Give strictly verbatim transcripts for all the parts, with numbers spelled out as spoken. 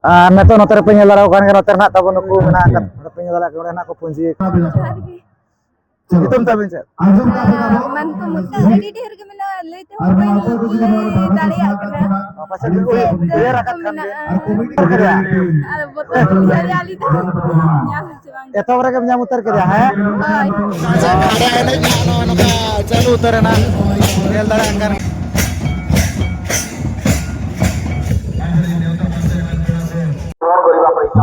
ᱟᱨ ᱱᱤᱛᱚᱜ ᱱᱚᱛᱮ ᱨᱮᱯᱮ ᱧᱮᱞ ᱫᱟᱲᱮᱭᱟᱠᱚ ᱠᱟᱱ ᱜᱮᱭᱟ, ᱱᱚᱛᱮ ᱨᱮ ᱱᱟᱜ ᱛᱟᱵᱚᱱ ᱱᱩᱠᱩ ᱢᱮᱱᱟᱜ ᱟᱠᱟᱫ, ᱱᱚᱰᱮ ᱯᱮ ᱧᱮᱞ ᱫᱟᱲᱮᱭᱟᱜ ᱠᱟᱱᱟ, ᱱᱚᱰᱮ ᱦᱮᱱᱟᱜ ᱠᱚ ᱯᱩᱸᱡᱤ᱾ ᱡᱚᱦᱟᱨ ᱜᱮ᱾ ᱧᱩᱛᱩᱢ ᱛᱟᱵᱤᱱ ᱪᱮᱫ? ᱢᱟᱱᱠᱚ ᱢᱩᱨᱢᱩ᱾ ᱟᱹᱰᱤ ᱰᱷᱮᱨ ᱜᱮ ᱢᱮᱱᱟᱜᱼᱟ, ᱞᱟᱹᱭ ᱛᱮᱦᱚᱸ ᱵᱟᱹᱧ ᱞᱟᱹᱭ ᱫᱟᱲᱮᱭᱟᱜ ᱠᱟᱱᱟ᱾ ᱯᱟᱪᱮᱫ ᱠᱚ ᱩᱭᱦᱟᱹᱨ ᱟᱠᱟᱫ ᱠᱷᱟᱱ ᱜᱮ᱾ ᱟᱨ ᱵᱚᱛᱚᱨ ᱵᱩᱡᱷᱟᱹᱣ ᱞᱮᱭᱟ ᱟᱹᱞᱤᱧ ᱫᱚ᱾ ᱧᱟᱢ ᱦᱚᱪᱚ ᱵᱟᱝ᱾ ᱮᱛᱚᱦᱚᱵ ᱨᱮᱜᱮᱢ ᱧᱟᱢ ᱩᱛᱟᱹᱨ ᱠᱮᱫᱮᱭᱟ, ᱦᱮᱸ? ᱦᱳᱭ᱾ ᱟᱪᱪᱷᱟ, ᱠᱷᱟᱲᱭᱟ ᱮᱱᱮᱡ ᱱᱟᱦᱟᱜ ᱱᱚᱜᱼᱚᱭ ᱱᱚᱝᱠᱟ ᱪᱟᱹᱞᱩ ᱩᱛᱟᱹᱨ ᱮᱱᱟ᱾ ᱧᱮᱞ ᱫᱟᱲᱮᱭᱟᱜ ᱠᱟᱱ᱾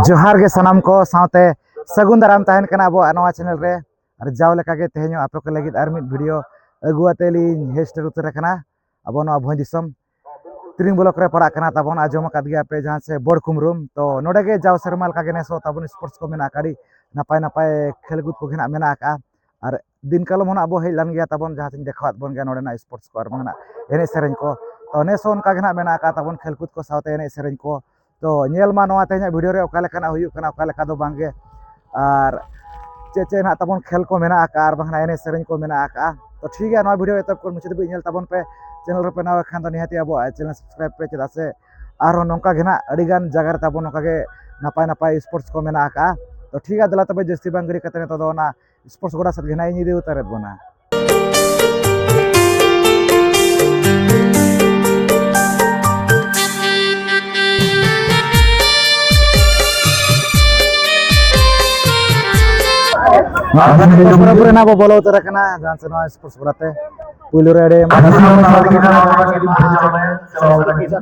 ᱡᱚᱦᱟᱨ ᱜᱮ ᱥᱟᱱᱟᱢ ᱠᱚ ᱥᱟᱶᱛᱮ ᱥᱟᱹᱜᱩᱱ ᱫᱟᱨᱟᱢ ᱛᱟᱦᱮᱱ ᱠᱟᱱᱟ ᱟᱵᱚᱣᱟᱜ ᱱᱚᱣᱟ channel ᱨᱮ᱾ ᱟᱨ ᱡᱟᱣ ᱞᱮᱠᱟᱜᱮ ᱛᱮᱦᱮᱧ ᱦᱚᱸ ᱟᱯᱮ ᱠᱚ ᱞᱟᱹᱜᱤᱫ ᱟᱨ ᱢᱤᱫ video ᱟᱹᱜᱩ ᱟᱛᱮ ᱞᱤᱧ ᱦᱮᱡ ᱥᱮᱴᱮᱨ ᱩᱛᱟᱹᱨ ᱟᱠᱟᱱᱟ᱾ ᱟᱵᱚ ᱱᱚᱣᱟ ᱵᱷᱚᱸᱡᱽ ᱫᱤᱥᱚᱢ ᱛᱤᱨᱤᱝ block ᱨᱮ ᱯᱟᱲᱟᱜ ᱠᱟᱱᱟ ᱛᱟᱵᱚᱱ, ᱟᱸᱡᱚᱢ ᱟᱠᱟᱫ ᱜᱮᱭᱟ ᱯᱮ ᱡᱟᱦᱟᱸ ᱥᱮ ᱵᱚᱲ ᱠᱩᱢᱨᱩᱢ᱾ ᱛᱚ ᱱᱚᱰᱮ ᱜᱮ ᱡᱟᱣ ᱥᱮᱨᱢᱟ ᱞᱮᱠᱟ ᱜᱮ ᱱᱮᱥ ᱦᱚᱸ ᱛᱟᱵᱚᱱ sports ᱠᱚ ᱢᱮᱱᱟᱜ ᱟᱠᱟᱫ, ᱟᱹᱰᱤ ᱱᱟᱯᱟᱭ ᱱᱟᱯᱟᱭ ᱠᱷᱮᱞ ᱠᱩᱫ ᱠᱚᱜᱮ ᱱᱟᱜ ᱢᱮᱱᱟᱜ ᱟᱠᱟᱫᱼᱟ᱾ ᱟᱨ ᱫᱤᱱ ᱠᱟᱞᱚᱢ ᱦᱚᱸ ᱱᱟᱜ ᱟᱵᱚ ᱦᱮᱡ ᱞᱮᱱ ᱜᱮᱭᱟ ᱛᱟᱵᱚᱱ, ᱡᱟᱦᱟᱸ ᱛᱤᱧ ᱫᱮᱠᱷᱟᱣᱟᱫ ᱵᱚᱱ ᱜᱮᱭᱟ ᱱᱚᱰᱮᱱᱟᱜ sports ᱠᱚ ᱟᱨ ᱵᱟᱝ ᱱᱟᱜ ᱮᱱᱮᱡ ᱥᱮᱨᱮᱧ ᱠᱚ᱾ ᱛᱚ ᱱᱮᱥ ᱦᱚᱸ ᱚᱱᱠᱟ ᱜᱮ ᱱᱟᱜ ᱢᱮᱱᱟᱜ ᱟᱠᱟᱫ ᱛᱟᱵᱚᱱ ᱠᱷᱮᱞ ᱠᱩᱫ ᱠᱚ ᱥᱟᱶᱛᱮ ᱮᱱᱮᱡ ᱥᱮᱨᱮᱧ ᱠᱚ᱾ ᱛᱚ ᱧᱮᱞ ᱢᱟ ᱱᱚᱣᱟ ᱛᱮᱦᱮᱧᱟᱜ video ᱨᱮ ᱚᱠᱟ ᱞᱮᱠᱟᱱᱟᱜ ᱦᱩᱭᱩᱜ ᱠᱟᱱᱟ, ᱚᱠᱟ ᱞᱮᱠᱟ ᱫᱚ ᱵᱟᱝᱜᱮ, ᱟᱨ ᱪᱮᱫ ᱪᱮᱫ ᱱᱟᱜ ᱛᱟᱵᱚᱱ ᱠᱷᱮᱞ ᱠᱚ ᱢᱮᱱᱟᱜ ᱟᱠᱟᱫᱼᱟ ᱟᱨ ᱵᱟᱝ ᱱᱟᱜ ᱮᱱᱮᱡ ᱥᱮᱨᱮᱧ ᱠᱚ ᱢᱮᱱᱟᱜ ᱟᱠᱟᱫᱼᱟ᱾ ᱛᱚ ᱴᱷᱤᱠ ᱜᱮᱭᱟ, ᱱᱚᱣᱟ video ᱮᱛᱚᱦᱚᱵ ᱠᱷᱚᱱ ᱢᱩᱪᱟᱹᱫ ᱫᱷᱟᱹᱵᱤᱡ ᱧᱮᱞ ᱛᱟᱵᱚᱱ ᱯᱮ᱾ Channel ᱨᱮᱯᱮ ᱱᱟᱣᱟ ᱠᱷᱟᱱ ᱫᱚ ᱱᱤᱦᱟᱹᱛᱤ ᱟᱵᱚᱣᱟᱜ channel subscribe ᱯᱮ, ᱪᱮᱫᱟᱜ ᱥᱮ ᱟᱨᱦᱚᱸ ᱱᱚᱝᱠᱟ ᱜᱮ ᱱᱟᱜ ᱟᱹᱰᱤ ᱜᱟᱱ ᱡᱟᱭᱜᱟ ᱨᱮ ᱛᱟᱵᱚᱱ ᱱᱚᱝᱠᱟ ᱜᱮ ᱱᱟᱯᱟᱭ ᱱᱟᱯᱟᱭ sports ᱠᱚ ᱢᱮᱱᱟᱜ ᱟᱠᱟᱫᱼᱟ᱾ ᱛᱚ ᱴᱷᱤᱠ ᱜᱮᱭᱟ, ᱫᱮᱞᱟ ᱛᱚᱵᱮ ᱡᱟᱹᱥᱛᱤ ᱵᱟᱝ ᱜᱤᱲᱤ ᱠᱟᱛᱮ ᱱᱤᱛᱚᱜ ᱫᱚ ᱚᱱᱟ sports ᱜᱚᱰᱟ ᱥᱮᱫ ᱜᱮ ᱱᱟᱜ ᱤᱧ ᱤᱫᱤ ᱩᱛᱟᱹᱨᱮᱫ ᱵᱚᱱᱟ᱾ ᱯᱩᱨᱟᱹᱯᱩᱨᱤ ᱱᱟᱜ ᱵᱚ ᱵᱚᱞᱚ ᱩᱛᱟᱹᱨ ᱟᱠᱟᱱᱟ ᱡᱟᱦᱟᱸ ᱥᱮ ᱱᱚᱣᱟ sports ᱜᱚᱰᱟ ᱛᱮ᱾ ᱯᱩᱭᱞᱩ ᱨᱮ ᱟᱹᱰᱤ ᱢᱚᱡᱽ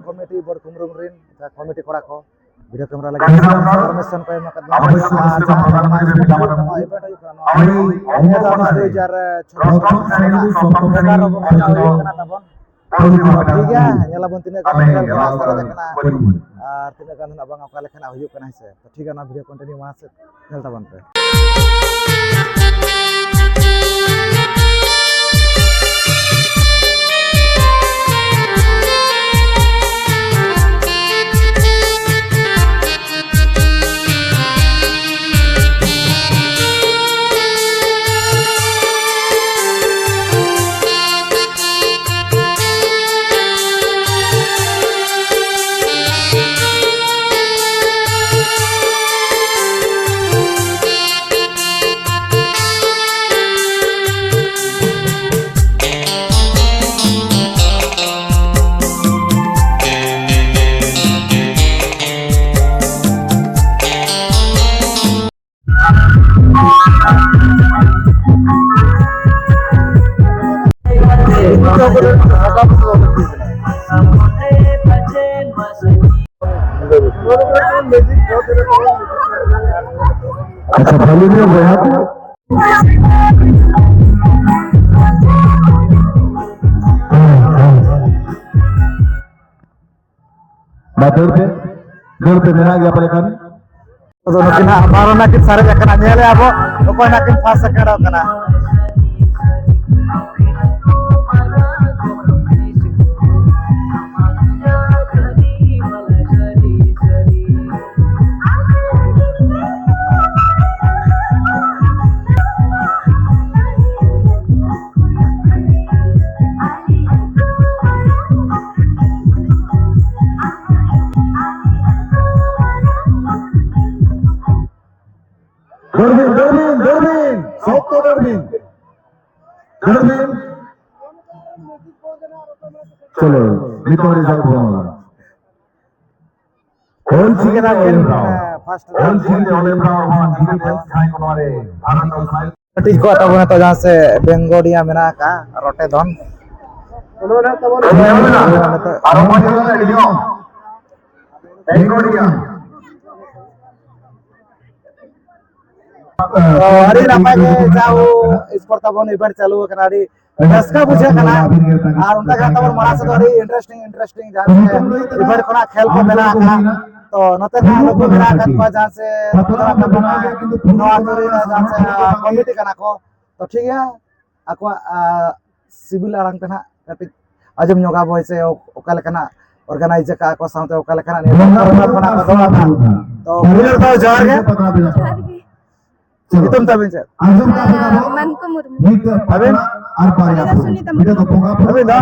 ᱠᱚᱢᱤᱴᱤ ᱵᱚᱲ ᱠᱩᱢᱨᱩᱢ ᱨᱮᱱ ᱡᱟᱦᱟᱸ ᱠᱚᱢᱤᱴᱤ ᱠᱚᱲᱟ ᱠᱚ video camera ᱞᱟᱹᱜᱤᱫ permission ᱠᱚ ᱮᱢ ᱟᱠᱟᱫ ᱵᱚᱱᱟ᱾ ᱟᱨ ᱡᱟᱦᱟᱸ ᱥᱮ ᱱᱚᱣᱟ event ᱦᱩᱭᱩᱜ ᱠᱟᱱᱟ, ᱱᱚᱣᱟ ᱱᱤᱭᱟᱹ ᱫᱷᱟᱣ ᱫᱩ ᱦᱟᱡᱟᱨ ᱪᱷᱚᱵᱵᱤᱥ ᱨᱮᱱᱟᱜ ᱵᱮᱯᱟᱨ ᱨᱮᱵᱚᱱ ᱦᱩᱭᱩᱜ ᱠᱟᱱᱟ ᱛᱟᱵᱚᱱ᱾ ᱴᱷᱤᱠ ᱜᱮᱭᱟ, ᱧᱮᱞ ᱟᱵᱚᱱ ᱛᱤᱱᱟᱹᱜ ᱜᱟᱱ ᱠᱷᱮᱞ ᱠᱚ ᱥᱟᱨᱮᱡ ᱟᱠᱟᱱᱟ ᱟᱨ ᱛᱤᱱᱟᱹᱜ ᱜᱟᱱ ᱫᱚ ᱱᱟᱜ ᱵᱟᱝ, ᱚᱠᱟ ᱞᱮᱠᱟᱱᱟᱜ ᱦᱩᱭᱩᱜ ᱠᱟᱱᱟ, ᱦᱮᱸ ᱥᱮ᱾ ᱛᱚ ᱴᱷᱤᱠ ᱜᱮᱭᱟ, ᱱᱚᱣᱟ video continue ᱢᱟᱲᱟᱝ ᱥᱮᱫ ᱧᱮᱞ ᱛᱟᱵᱚᱱ ᱯᱮ᱾ ᱟᱪᱪᱷᱟ, ᱵᱷᱟᱹᱞᱤ ᱜᱮ ᱵᱚᱭᱦᱟ ᱠᱚ᱾ ᱢᱟ ᱫᱟᱹᱲ ᱯᱮ, ᱫᱟᱹᱲ ᱯᱮ, ᱢᱮᱱᱟᱜ ᱜᱮᱭᱟ ᱯᱟᱞᱮ ᱠᱷᱟᱱ᱾ ᱟᱫᱚ ᱱᱩᱠᱤᱱ ᱦᱟᱸᱜ ᱵᱟᱨᱚ ᱱᱟᱜ ᱠᱤᱱ ᱥᱟᱨᱮᱡ ᱟᱠᱟᱱᱟ, ᱧᱮᱞᱮᱜᱼᱟ ᱵᱚ ᱚᱠᱚᱭ ᱱᱟᱜ ᱠᱤᱱ ᱯᱷᱟᱥᱴ ᱥᱮᱠᱮᱱᱰᱚᱜ ᱠᱟᱱᱟ᱾ ᱫᱟᱹᱲ ᱵᱤᱱ, ᱫᱟᱹᱲ ᱵᱤᱱ, ᱫᱟᱹᱲ ᱵᱤᱱ, ᱥᱚᱠᱛᱚ ᱫᱟᱹᱲ ᱵᱤᱱ, ᱫᱟᱹᱲ ᱵᱤᱱ᱾ ᱪᱚᱞᱚ, ᱱᱤᱛᱚᱜ ᱨᱮᱡᱟᱞᱴ ᱵᱚᱱ ᱧᱮᱞᱟ᱾ ᱚᱞ ᱪᱤᱠᱤ ᱨᱮᱱᱟᱜ ᱚᱞᱮᱢ ᱨᱟᱣ᱾ ᱯᱷᱟᱥᱴ ᱚᱞ ᱪᱤᱠᱤ ᱨᱮ ᱚᱞᱮᱢ ᱨᱟᱣ ᱦᱚᱸ ᱡᱤᱵᱤ ᱴᱷᱮᱱ ᱡᱟᱦᱟᱸᱭ ᱠᱚ ᱱᱚᱣᱟ ᱨᱮ ᱵᱷᱟᱨᱚᱛ ᱫᱚ ᱥᱟᱭ ᱠᱟᱹᱴᱤᱡ ᱠᱚ ᱛᱟᱵᱚᱱ ᱱᱤᱛᱚᱜ ᱡᱟᱦᱟᱸ ᱥᱮ ᱵᱮᱝᱜᱚᱞᱤᱭᱟ ᱢᱮᱱᱟᱜ ᱟᱠᱟᱫ ᱨᱚᱴᱮ ᱫᱷᱚᱱ᱾ ᱟᱨᱚ ᱢᱚᱡᱽ ᱦᱩᱭᱩᱜ ᱠᱟᱱᱟ, ᱟᱹᱰᱤ ᱡᱚᱢ᱾ ᱵᱮᱝᱜᱚᱞᱤᱭᱟ᱾ ᱛᱚ, ᱟᱹᱰᱤ ᱱᱟᱯᱟᱭ ᱜᱮ ᱡᱟᱣ ᱥᱯᱳᱨᱴ ᱛᱟᱵᱚᱱ ᱤᱵᱷᱮᱱᱴ ᱪᱟᱹᱞᱩ ᱟᱠᱟᱱᱟ, ᱟᱹᱰᱤ ᱨᱟᱹᱥᱠᱟᱹ ᱵᱩᱡᱷᱟᱹᱜ ᱠᱟᱱᱟ᱾ ᱟᱨ ᱚᱱᱠᱟ ᱜᱮ ᱛᱟᱵᱚᱱ ᱢᱟᱲᱟᱝ ᱥᱮᱫ ᱫᱚ ᱟᱹᱰᱤ ᱤᱱᱴᱟᱨᱮᱥᱴᱤᱝ ᱤᱱᱴᱟᱨᱮᱥᱴᱤᱝ ᱡᱟᱦᱟᱸ ᱥᱮ ᱤᱵᱷᱮᱱᱴ ᱠᱷᱚᱱᱟᱜ ᱠᱷᱮᱞ ᱠᱚ ᱢᱮᱱᱟᱜ ᱟᱠᱟᱫ, ᱛᱚ ᱱᱚᱛᱮ ᱠᱷᱚᱱᱟᱜ ᱱᱩᱠᱩ ᱢᱮᱱᱟᱜ ᱟᱠᱟᱫ ᱠᱚᱣᱟ ᱡᱟᱦᱟᱸ ᱥᱮ ᱱᱚᱣᱟ ᱟᱹᱛᱩ ᱨᱮ ᱡᱟᱦᱟᱸ ᱥᱮ ᱠᱚᱢᱤᱴᱤ ᱠᱟᱱᱟ ᱠᱚ᱾ ᱛᱚ ᱴᱷᱤᱠ ᱜᱮᱭᱟ, ᱟᱠᱚᱣᱟᱜ ᱥᱤᱵᱤᱞ ᱟᱲᱟᱝ ᱛᱮ ᱱᱟᱦᱟᱜ ᱠᱟᱹᱴᱤᱡ ᱟᱸᱡᱚᱢ ᱧᱚᱜᱟ ᱵᱚᱱ ᱥᱮ ᱚᱠᱟ ᱞᱮᱠᱟᱱᱟᱜ ᱚᱨᱜᱟᱱᱟᱭᱤᱡᱽ ᱟᱠᱟᱫᱼᱟ ᱠᱚ, ᱥᱟᱶᱛᱮ ᱚᱠᱟ ᱞᱮᱠᱟᱱᱟᱜ ᱱᱤᱭᱚᱢ ᱠᱟᱹᱱᱩᱱ ᱠᱚ ᱢᱮᱱᱟᱜ ᱛᱟᱵᱚᱱᱟ᱾ ᱛᱚ ᱯᱩᱭᱞᱩ ᱨᱮᱫᱚ ᱡᱚᱦᱟᱨ ᱜᱮ᱾ ᱡᱚᱦᱟᱨ ᱜᱮ᱾ ᱧᱩᱛᱩᱢ ᱛᱟᱵᱤᱱ ᱪᱮᱫ? ᱢᱟᱱᱠᱩ ᱢᱩᱨᱢᱩ᱾ ᱟᱹᱵᱤᱱ? ᱟᱹᱞᱤᱧ ᱫᱚ ᱥᱩᱱᱤᱛᱟ ᱢᱩᱨᱢᱩ᱾ ᱟᱹᱵᱤᱱ ᱫᱚ?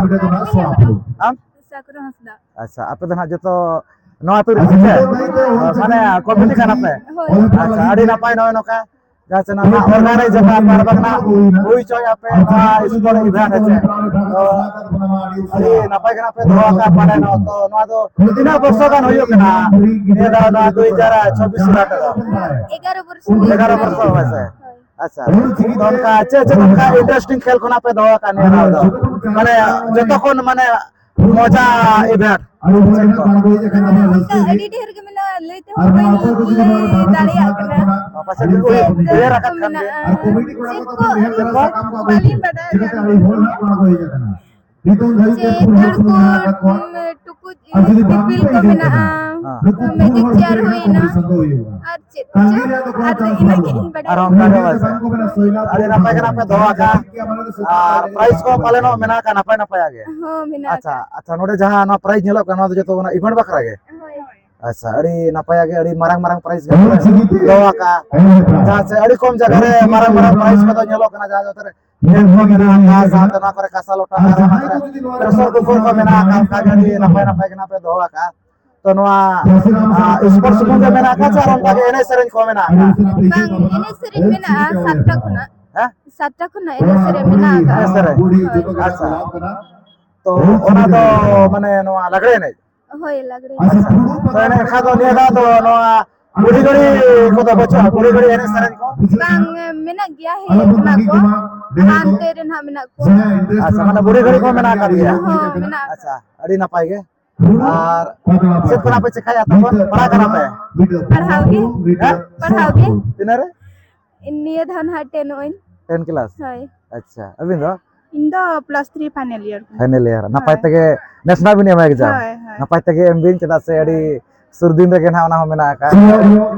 ᱟᱢ? ᱥᱟᱠᱨᱚ ᱦᱟᱸᱥᱫᱟ᱾ ᱟᱪᱪᱷᱟ, ᱟᱯᱮ ᱫᱚ ᱱᱟᱦᱟᱜ ᱡᱚᱛᱚ ᱱᱚᱣᱟ ᱟᱹᱛᱩ ᱨᱮ ᱥᱮ ᱪᱮᱫ? ᱢᱟᱱᱮ ᱠᱚᱢᱤᱴᱤ ᱠᱟᱱᱟ ᱯᱮ? ᱦᱳᱭ᱾ ᱟᱪᱪᱷᱟ, ᱟᱹᱰᱤ ᱱᱟᱯᱟᱭ ᱱᱚᱜᱼᱚᱭ ᱱᱚᱝᱠᱟ ᱡᱟᱦᱟᱸ ᱥᱮ ᱱᱚᱣᱟ ᱚᱨᱜᱟᱱᱟᱭᱤᱡ ᱟᱠᱟᱫ ᱯᱟᱨᱵᱟᱱᱟ ᱦᱩᱭ ᱦᱚᱪᱚᱭ ᱟᱯᱮ ᱱᱚᱣᱟ ᱥᱯᱳᱨᱴ ᱤᱵᱷᱮᱱᱴ ᱦᱮᱸ ᱥᱮ᱾ ᱛᱚ ᱟᱹᱰᱤ ᱱᱟᱯᱟᱭ ᱜᱮ ᱱᱟᱜ ᱯᱮ ᱫᱚᱦᱚ ᱟᱠᱟᱫ ᱯᱟᱞᱮᱱ᱾ ᱛᱚ ᱱᱚᱣᱟ ᱫᱚ ᱛᱤᱱᱟᱹᱜ ᱵᱚᱨᱥᱚ ᱜᱟᱱ ᱦᱩᱭᱩᱜ ᱠᱟᱱᱟ? ᱱᱤᱭᱟᱹ ᱫᱷᱟᱣ ᱱᱚᱣᱟ ᱫᱩ ᱦᱟᱡᱟᱨ ᱪᱷᱚᱵᱵᱤᱥ ᱨᱮᱱᱟᱜ ᱫᱚ? ᱮᱜᱟᱨᱚ ᱵᱚᱨᱥᱚ ᱦᱩᱭᱩᱜ ᱮᱜᱟᱨᱚ ᱠᱟᱱᱟ᱾ ᱵᱚᱨᱥᱚ ᱦᱮᱸ ᱥᱮ᱾ ᱦᱳᱭ᱾ ᱟᱪᱪᱷᱟ, ᱛᱚ ᱚᱱᱠᱟ ᱪᱮᱫ ᱪᱮᱫ ᱚᱱᱠᱟ interesting ᱠᱷᱮᱞ ᱠᱷᱚᱱᱟᱜ ᱯᱮ ᱫᱚᱦᱚ ᱟᱠᱟᱫ ᱱᱤᱭᱟᱹ ᱫᱷᱟᱣ ᱫᱚ? ᱢᱟᱱᱮ ᱡᱚᱛᱚ ᱠᱷᱚᱱ ᱢᱟᱱᱮ ᱢᱚᱡᱟ event ᱪᱮᱫ ᱠᱚ? ᱚᱱᱠᱟ ᱟᱹᱰᱤ ᱰᱷᱮᱨ ᱜᱮ ᱢᱮᱱᱟᱜᱼᱟ, ᱞᱟᱹᱭ ᱛᱮᱦᱚᱸ ᱵᱟᱹᱧ ᱞᱟᱹᱭ ᱫᱟᱲᱮᱭᱟᱜ ᱠᱟᱱᱟ᱾ ᱯᱟᱥᱮᱡ ᱪᱮᱫ ᱩᱭᱦᱟᱹᱨ ᱠᱚ ᱟᱠᱟᱫ ᱠᱷᱟᱱ ᱜᱮ᱾ ᱢᱮᱱᱟᱜᱼᱟ, ᱪᱮᱫ ᱠᱚ ᱵᱟᱹᱞᱤᱧ ᱵᱟᱰᱟᱭᱟ᱾ ᱱᱤᱛᱚᱝ ᱫᱷᱟᱹᱵᱤᱡ ᱛᱮ ᱪᱮᱫ ᱯᱩᱱ ᱦᱚᱲ ᱠᱚ ᱢᱮᱱᱟᱜ ᱟᱠᱟᱫ ᱠᱚᱣᱟ᱾ ᱴᱩᱠᱩᱡ, ᱟᱨ ᱡᱩᱫᱤ ᱵᱟᱝ ᱴᱤᱯᱤᱞ ᱯᱮ ᱠᱚ ᱤᱭᱟᱹ ᱢᱮᱱᱟᱜᱼᱟ, ᱠᱟᱱᱟ, ᱱᱩᱠᱩ ᱯᱩᱱ magic ᱦᱚᱲ chair ᱜᱮ ᱦᱩᱭᱱᱟ, ᱯᱚᱨᱤᱥᱚᱢ ᱫᱚ ᱦᱩᱭᱩᱜᱼᱟ᱾ ᱟᱨ ᱪᱮᱫ ᱛᱟᱺᱜᱤ ᱪᱚ, ᱨᱮᱭᱟᱜ ᱫᱚ ᱠᱳᱱᱳ ᱟᱨ chance ᱤᱱᱟᱹᱜ ᱵᱟᱹᱱᱩᱜᱼᱟ᱾ ᱜᱮ ᱤᱧ ᱵᱟᱰᱟᱭᱟ᱾ ᱟᱨ ᱚᱱᱠᱟ ᱜᱮ ᱵᱟᱝ ᱥᱮ? ᱟᱹᱰᱤ ᱱᱟᱯᱟᱭ ᱜᱮ ᱱᱟᱯᱟᱭ ᱫᱚᱦᱚ ᱟᱠᱟᱫᱼᱟ᱾ ᱟᱨ prize ᱠᱚ ᱯᱟᱞᱮᱱᱚᱜ ᱢᱮᱱᱟᱜ ᱟᱠᱟᱫ ᱱᱟᱯᱟᱭ ᱱᱟᱯᱟᱭᱟᱜ ᱜᱮ? ᱦᱚᱸ, ᱢᱮᱱᱟᱜ ᱟᱪᱪᱷᱟ, ᱟᱠᱟᱫ᱾ ᱟᱪᱪᱷᱟ, ᱱᱚᱰᱮ ᱡᱟᱦᱟᱸ ᱱᱚᱣᱟ prize ᱧᱮᱞᱚᱜ ᱠᱟᱱᱟ, ᱱᱚᱣᱟ ᱫᱚ ᱡᱚᱛᱚ ᱚᱱᱟ event ᱵᱟᱠᱷᱨᱟ ᱜᱮ? ᱦᱳᱭ᱾ ᱟᱪᱪᱷᱟ, ᱟᱹᱰᱤ ᱱᱟᱯᱟᱭᱟᱜ ᱜᱮ, ᱟᱹᱰᱤ ᱢᱟᱨᱟᱝ ᱢᱟᱨᱟᱝ prize ᱜᱮ ᱫᱚᱦᱚ ᱟᱠᱟᱫᱼᱟ᱾ ᱡᱟᱦᱟᱸ ᱥᱮ ᱟᱹᱰᱤ ᱠᱚᱢ ᱡᱟᱭᱜᱟ ᱨᱮ ᱢᱟᱨᱟᱝ ᱢᱟᱨᱟᱝ prize ᱠᱚᱫᱚ ᱧᱮᱞᱚᱜ ᱠᱟᱱᱟ, ᱡᱟᱦᱟᱸ ᱡᱟᱭᱜᱟ ᱨᱮ ᱥᱟᱶᱛᱮ ᱱᱚᱣᱟ ᱠᱚᱨᱮ ᱠᱟᱸᱥᱟ ᱞᱚᱴᱟ ᱟᱨ ᱚᱱᱟ ᱠᱚᱨᱮ pressure cooker ᱠᱚ ᱢᱮᱱᱟᱜ ᱟᱠᱟᱫ, ᱚᱱᱠᱟ ᱜᱮ ᱟᱹᱰᱤ ᱱᱟᱯᱟᱭ ᱱᱟᱯᱟᱭ ᱜᱮ ᱱᱟᱜ ᱯᱮ ᱫᱚᱦᱚ ᱟᱠᱟᱫᱼᱟ᱾ ᱛᱚ ᱱᱚᱣᱟ, ᱟ, sports ᱥᱩᱢᱩᱝ ᱜᱮ ᱢᱮᱱᱟᱜ ᱟᱠᱟᱫ ᱥᱮ ᱟᱨ ᱚᱱᱠᱟ ᱜᱮ ᱮᱱᱮᱡ ᱥᱮᱨᱮᱧ ᱠᱚ ᱢᱮᱱᱟᱜ ᱟᱠᱟᱫ? ᱵᱟᱝ, ᱮᱱᱮᱡ ᱥᱮᱨᱮᱧ ᱢᱮᱱᱟᱜᱼᱟ ᱥᱟᱛᱴᱟ ᱠᱷᱚᱱᱟᱜ᱾ ᱦᱮᱸ? ᱥᱟᱛᱴᱟ ᱠᱷᱚᱱᱟᱜ ᱮᱱᱮᱡ ᱥᱮᱨᱮᱧ ᱢᱮᱱᱟᱜ ᱟᱠᱟᱫ᱾ ᱮᱱᱮᱡ ᱥᱮᱨᱮᱧ? ᱦᱳᱭ᱾ ᱟᱪᱪᱷᱟ᱾ ᱛᱚ ᱚᱱᱟ ᱫᱚ ᱢᱟᱱᱮ ᱱᱚᱣᱟ ᱞᱟᱜᱽᱲᱮ ᱮᱱᱮᱡ? ᱦᱳᱭ, ᱞᱟᱜᱽᱲᱮ᱾ ᱟᱪᱪᱷᱟ᱾ ᱛᱚ ᱮᱱᱮᱡ ᱠᱷᱟᱱ ᱫᱚ ᱱᱤᱭᱟᱹ ᱫᱷᱟᱣ ᱫᱚ ᱱᱚᱣᱟ ᱵᱩᱲᱦᱤ ᱜᱟᱹᱲᱤ ᱠᱚᱫᱚ ᱵᱟᱹᱪᱩᱜᱼᱟ? ᱵᱩᱲᱦᱤ ᱜᱟᱹᱲᱤ ᱮᱱᱮᱡ ᱥᱮᱨᱮᱧ ᱠᱚ? ᱵᱟᱝ, ᱢᱮᱱᱟᱜ ᱜᱮᱭᱟ, ᱦᱮᱡ ᱠᱟᱱᱟ ᱠᱚ᱾ ᱦᱟᱱᱛᱮ ᱨᱮ ᱱᱟᱦᱟᱜ ᱢᱮᱱᱟᱜ ᱠᱚᱣᱟ᱾ ᱟᱪᱪᱷᱟ, ᱢᱟᱱᱮ ᱵᱩᱲᱦᱤ ᱜᱟᱹᱲᱤ ᱠᱚ ᱢᱮᱱᱟᱜ ᱟᱠᱟᱫ ᱜᱮᱭᱟ? ᱦᱚᱸ, ᱢᱮᱱᱟᱜ ᱟᱠᱟᱫ᱾ ᱟᱪᱪᱷᱟ, ᱟᱹᱰᱤ ᱱᱟᱯᱟᱭ ᱜᱮ᱾ ᱟᱨ ᱪᱮᱫ ᱠᱷᱚᱱᱟᱜ ᱯᱮ ᱪᱮᱠᱟᱭᱟ ᱛᱚᱠᱷᱚᱱ? ᱯᱟᱲᱦᱟᱜ ᱠᱟᱱᱟ ᱯᱮ? ᱯᱟᱲᱦᱟᱣ ᱜᱮ᱾ ᱦᱮᱸ? ᱯᱟᱲᱦᱟᱣ ᱜᱮ᱾ ᱛᱤᱱᱟᱹᱜ ᱨᱮ? ᱱᱤᱭᱟᱹ ᱫᱷᱟᱣ ᱱᱟᱦᱟᱜ ten ᱚᱜ ᱟᱹᱧ᱾ Ten class? ᱦᱳᱭ᱾ ᱟᱪᱪᱷᱟ, ᱟᱹᱵᱤᱱ ᱫᱚ? ᱤᱧ ᱫᱚ plus three final year ᱠᱟᱱᱟ᱾ Final year᱾ ᱱᱟᱯᱟᱭ ᱦᱳᱭ᱾ ᱛᱮᱜᱮ ᱱᱮᱥ ᱱᱟᱜ ᱵᱤᱱ ᱮᱢᱟ exam? ᱦᱳᱭ, ᱦᱳᱭ᱾ ᱱᱟᱯᱟᱭ ᱛᱮᱜᱮ ᱮᱢ ᱵᱤᱱ, ᱪᱮᱫᱟᱜ ᱥᱮ ᱟᱹᱰᱤ ᱦᱳᱭ᱾ ᱥᱩᱨ ᱫᱤᱱ ᱨᱮᱜᱮ ᱱᱟᱜ ᱚᱱᱟ ᱦᱚᱸ ᱢᱮᱱᱟᱜ ᱟᱠᱟᱫ᱾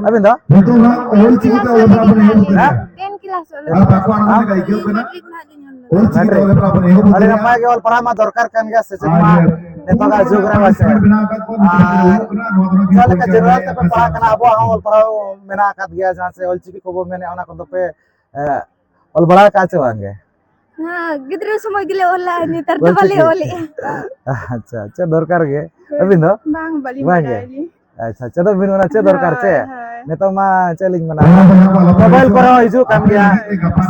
ᱟᱹᱵᱤᱱ ᱫᱚ? ᱱᱤᱛᱚᱜ ᱦᱟᱸᱜ ᱚᱞ ᱪᱤᱠᱤ ᱛᱮ ᱚᱞ ᱯᱟᱲᱦᱟᱣ ᱵᱚᱱ ᱮᱦᱚᱵ ᱩᱛᱟᱹᱨᱟ᱾ ᱦᱮᱸ? Ten class ᱚᱞ ᱟᱨ ᱵᱟᱠᱚ ᱟᱲᱟᱝ ᱛᱮ ᱟᱹᱭᱠᱟᱹᱣ ᱠᱟᱱᱟ? Matric ᱱᱟᱦᱟᱜ ᱞᱤᱧ ᱚᱞ ᱞᱮᱫᱟ᱾ Matric᱾ ᱟᱹᱰᱤ ᱱᱟᱯᱟᱭ ᱜᱮ ᱚᱞ ᱯᱟᱲᱦᱟᱣ ᱢᱟ ᱫᱚᱨᱠᱟᱨ ᱠᱟᱱ ᱜᱮᱭᱟ, ᱥᱮᱪᱮᱫ ᱢᱟ ᱟᱨ ᱱᱤᱛᱚᱜᱟᱜ ᱡᱩᱜᱽ ᱨᱮ ᱢᱟ ᱥᱮ᱾ ᱟᱨ ᱡᱟᱦᱟᱸ ᱞᱮᱠᱟ general ᱛᱮᱯᱮ ᱯᱟᱲᱦᱟᱜ ᱠᱟᱱᱟ, ᱟᱵᱚᱣᱟᱜ ᱦᱚᱸ ᱚᱞ ᱯᱟᱲᱦᱟᱣ ᱢᱮᱱᱟᱜ ᱟᱠᱟᱫ ᱜᱮᱭᱟ, ᱡᱟᱦᱟᱸ ᱥᱮ ᱚᱞ ᱪᱤᱠᱤ ᱠᱚᱵᱚ ᱢᱮᱱᱮᱫᱼᱟ, ᱚᱱᱟ ᱠᱚᱫᱚ ᱯᱮ, ᱮ, ᱚᱞ ᱵᱟᱲᱟ ᱟᱠᱟᱫᱼᱟ ᱪᱮ ᱵᱟᱝ ᱜᱮ? ᱦᱮᱸ, ᱜᱤᱫᱽᱨᱟᱹ ᱥᱚᱢᱚᱭ ᱜᱮᱞᱮ ᱚᱞᱟ, ᱱᱮᱛᱟᱨ ᱫᱚ ᱚᱞ ᱵᱟᱞᱮ ᱪᱤᱠᱤ? ᱚᱞᱮᱜᱼᱟ᱾ ᱟᱪᱪᱷᱟ, ᱟᱪᱪᱷᱟ, ᱫᱚᱨᱠᱟᱨ ᱜᱮ᱾ ᱦᱳᱭ᱾ ᱟᱹᱵᱤᱱ ᱫᱚ? ᱵᱟᱝ, ᱵᱟᱹᱞᱤᱧ ᱵᱟᱝ ᱜᱮ? ᱵᱟᱰᱟᱭᱟᱞᱤᱧ᱾ ᱟᱪᱪᱷᱟ, ᱪᱮᱫᱚᱜ ᱵᱤᱱ, ᱚᱱᱟ ᱪᱮᱫ ᱫᱚᱨᱠᱟᱨ ᱪᱮ? ᱦᱳᱭ, ᱦᱳᱭ᱾ ᱱᱤᱛᱚᱜ ᱢᱟ ᱪᱮᱫ ᱞᱤᱧ ᱢᱮᱱᱟ, mobile ᱠᱚᱨᱮ ᱦᱚᱸ ᱦᱤᱡᱩᱜ ᱠᱟᱱ ᱜᱮᱭᱟ,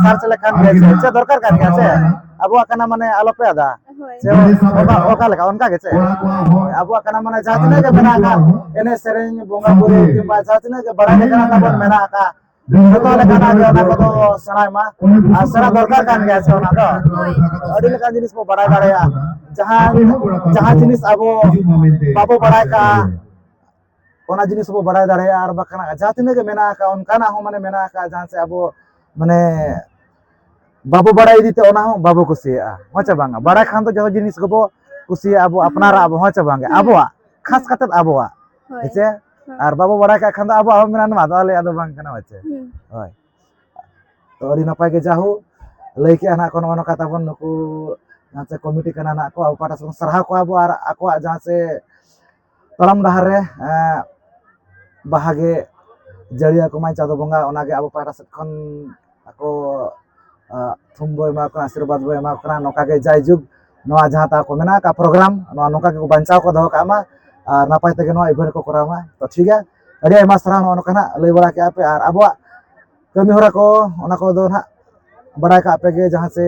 search ᱞᱮᱠᱷᱟᱱ ᱜᱮ ᱪᱮᱫ, ᱪᱮᱫ ᱫᱚᱨᱠᱟᱨ ᱠᱟᱱ ᱜᱮᱭᱟ ᱪᱮ? ᱟᱵᱚᱣᱟᱜ ᱠᱟᱱᱟ, ᱢᱟᱱᱮ ᱟᱞᱚᱯᱮ ᱟᱫᱟ᱾ ᱦᱳᱭ᱾ ᱪᱮ ᱚᱠᱟ, ᱚᱠᱟ ᱞᱮᱠᱟ, ᱚᱱᱠᱟ ᱜᱮ ᱪᱮ? ᱟᱵᱚᱣᱟᱜ ᱠᱟᱱᱟ, ᱢᱟᱱᱮ ᱡᱟᱦᱟᱸ ᱛᱤᱱᱟᱹᱜ ᱜᱮ ᱢᱮᱱᱟᱜ ᱟᱠᱟᱫ, ᱮᱱᱮᱡ ᱥᱮᱨᱮᱧ, ᱵᱚᱸᱜᱟ ᱵᱩᱨᱩ, ᱠᱤᱝᱵᱟ ᱡᱟᱦᱟᱸ ᱛᱤᱱᱟᱹᱜ ᱜᱮ ᱵᱟᱲᱟᱭ ᱞᱮᱠᱟᱱᱟᱜ ᱛᱟᱵᱚᱱ ᱢᱮᱱᱟᱜ ᱟᱠᱟᱫ, ᱡᱚᱛᱚ ᱞᱮᱠᱟᱱᱟᱜ ᱜᱮ ᱚᱱᱟ ᱠᱚᱫᱚ ᱥᱮᱬᱟᱭ ᱢᱟ᱾ ᱟᱨ ᱥᱮᱬᱟ ᱫᱚᱨᱠᱟᱨ ᱠᱟᱱ ᱜᱮᱭᱟ ᱥᱮ ᱚᱱᱟ ᱫᱚ᱾ ᱦᱳᱭ᱾ ᱟᱹᱰᱤ ᱞᱮᱠᱟᱱ ᱡᱤᱱᱤᱥ ᱵᱚ ᱵᱟᱲᱟᱭ ᱫᱟᱲᱮᱭᱟᱜᱼᱟ᱾ ᱡᱟᱦᱟᱸ, ᱡᱟᱦᱟᱸ ᱡᱤᱱᱤᱥ ᱟᱵᱚ ᱵᱟᱵᱚ ᱵᱟᱲᱟᱭ ᱠᱟᱜᱼᱟ, ᱚᱱᱟ ᱡᱤᱱᱤᱥ ᱵᱚ ᱵᱟᱲᱟᱭ ᱫᱟᱲᱮᱭᱟᱜᱼᱟ᱾ ᱟᱨ ᱵᱟᱠᱷᱟᱱ ᱡᱟᱦᱟᱸ ᱛᱤᱱᱟᱹᱜ ᱜᱮ ᱢᱮᱱᱟᱜ ᱟᱠᱟᱫ, ᱚᱱᱠᱟᱱᱟᱜ ᱦᱚᱸ ᱢᱟᱱᱮ ᱢᱮᱱᱟᱜ ᱟᱠᱟᱫ, ᱡᱟᱦᱟᱸ ᱥᱮ ᱟᱵᱚ ᱢᱟᱱᱮ ᱵᱟᱵᱚ ᱵᱟᱲᱟᱭ ᱤᱫᱤ ᱛᱮ ᱚᱱᱟ ᱦᱚᱸ ᱵᱟᱵᱚ ᱠᱩᱥᱤᱭᱟᱜᱼᱟ, ᱦᱮᱸ ᱥᱮ ᱵᱟᱝᱟ? ᱵᱟᱲᱟᱭ ᱠᱷᱟᱱ ᱫᱚ ᱡᱚᱛᱚ ᱡᱤᱱᱤᱥ ᱜᱮᱵᱚ ᱠᱩᱥᱤᱭᱟᱜᱼᱟ, ᱟᱵᱚ ᱟᱯᱱᱟᱨᱟᱜ ᱟᱵᱚ, ᱦᱮᱸ ᱥᱮ ᱵᱟᱝᱟ? ᱦᱮᱸ᱾ ᱟᱵᱚᱣᱟᱜ, ᱠᱷᱟᱥ ᱠᱟᱛᱮ ᱟᱵᱚᱣᱟᱜ, ᱦᱳᱭ᱾ ᱦᱮᱸ ᱥᱮ? ᱦᱮᱸ᱾ ᱟᱨ ᱵᱟᱵᱚ ᱵᱟᱲᱟᱭ ᱠᱟᱜ ᱠᱷᱟᱱ ᱫᱚ ᱟᱵᱚᱣᱟᱜ ᱦᱚᱸ ᱢᱮᱱᱟ, "ᱱᱚᱣᱟ ᱫᱚ ᱟᱞᱮᱭᱟᱜ ᱫᱚ ᱵᱟᱝ ᱠᱟᱱᱟ", ᱦᱮᱸ ᱥᱮ? ᱦᱮᱸ᱾ ᱦᱳᱭ᱾ ᱛᱚ, ᱟᱹᱰᱤ ᱱᱟᱯᱟᱭ ᱜᱮ, ᱡᱟᱦᱳ ᱞᱟᱹᱭ ᱠᱮᱜᱼᱟ ᱱᱟᱦᱟᱜ ᱠᱚ, ᱱᱚᱜᱼᱚ ᱱᱚᱝᱠᱟ ᱛᱟᱵᱚᱱ ᱱᱩᱠᱩ ᱡᱟᱦᱟᱸ ᱪᱮ ᱠᱚᱢᱤᱴᱤ ᱠᱟᱱᱟ ᱱᱟᱦᱟᱜ ᱠᱚ, ᱟᱵᱚ ᱯᱟᱦᱴᱟ ᱥᱮᱫ ᱠᱷᱚᱱ ᱥᱟᱨᱦᱟᱣ ᱠᱚᱣᱟ ᱵᱚ, ᱟᱨ ᱟᱠᱚᱣᱟᱜ ᱡᱟᱦᱟᱸ ᱪᱮ ᱛᱟᱲᱟᱢ ᱰᱟᱦᱟᱨ ᱨᱮ, ᱮᱸ, ᱵᱟᱦᱟ ᱜᱮ ᱡᱟᱹᱲᱤᱭᱟᱠᱚ ᱢᱟᱭ ᱪᱟᱸᱫᱳ ᱵᱚᱸᱜᱟ, ᱚᱱᱟᱜᱮ ᱟᱵᱚ ᱯᱟᱦᱴᱟ ᱥᱮᱫ ᱠᱷᱚᱱ ᱟᱠᱚ, ᱮᱸ, ᱛᱷᱩᱢ ᱵᱚ ᱮᱢᱟ ᱠᱚ ᱠᱟᱱᱟ, ᱟᱥᱤᱨᱵᱟᱫᱽ ᱵᱚ ᱮᱢᱟ ᱠᱚ ᱠᱟᱱᱟ᱾ ᱱᱚᱝᱠᱟ ᱜᱮ ᱡᱟᱭᱡᱩᱜᱽ ᱱᱚᱣᱟ ᱡᱟᱦᱟᱸ ᱛᱟᱠᱚ ᱢᱮᱱᱟᱜ ᱟᱠᱟᱫ ᱯᱨᱳᱜᱨᱟᱢ, ᱱᱚᱣᱟ ᱱᱚᱝᱠᱟ ᱜᱮᱠᱚ ᱵᱟᱧᱪᱟᱣ ᱠᱚ ᱫᱚᱦᱚ ᱠᱟᱜ ᱢᱟ ᱟᱨ ᱱᱟᱯᱟᱭ ᱛᱮᱜᱮ ᱱᱚᱣᱟ ᱤᱵᱷᱮᱱᱴ ᱠᱚ ᱠᱚᱨᱟᱣ ᱢᱟ᱾ ᱛᱚ, ᱴᱷᱤᱠ ᱜᱮᱭᱟ, ᱟᱹᱰᱤ ᱟᱭᱢᱟ ᱥᱟᱨᱦᱟᱣ ᱱᱚᱜᱼᱚ ᱱᱚᱝᱠᱟ ᱱᱟᱜ ᱞᱟᱹᱭ ᱵᱟᱲᱟ ᱠᱮᱜᱼᱟ ᱯᱮ᱾ ᱟᱨ ᱟᱵᱚᱣᱟᱜ ᱠᱟᱹᱢᱤ ᱦᱚᱨᱟ ᱠᱚ, ᱚᱱᱟ ᱠᱚᱫᱚ ᱱᱟᱦᱟᱜ ᱵᱟᱲᱟᱭ ᱠᱟᱜ ᱯᱮ ᱜᱮ, ᱡᱟᱦᱟᱸ ᱪᱮ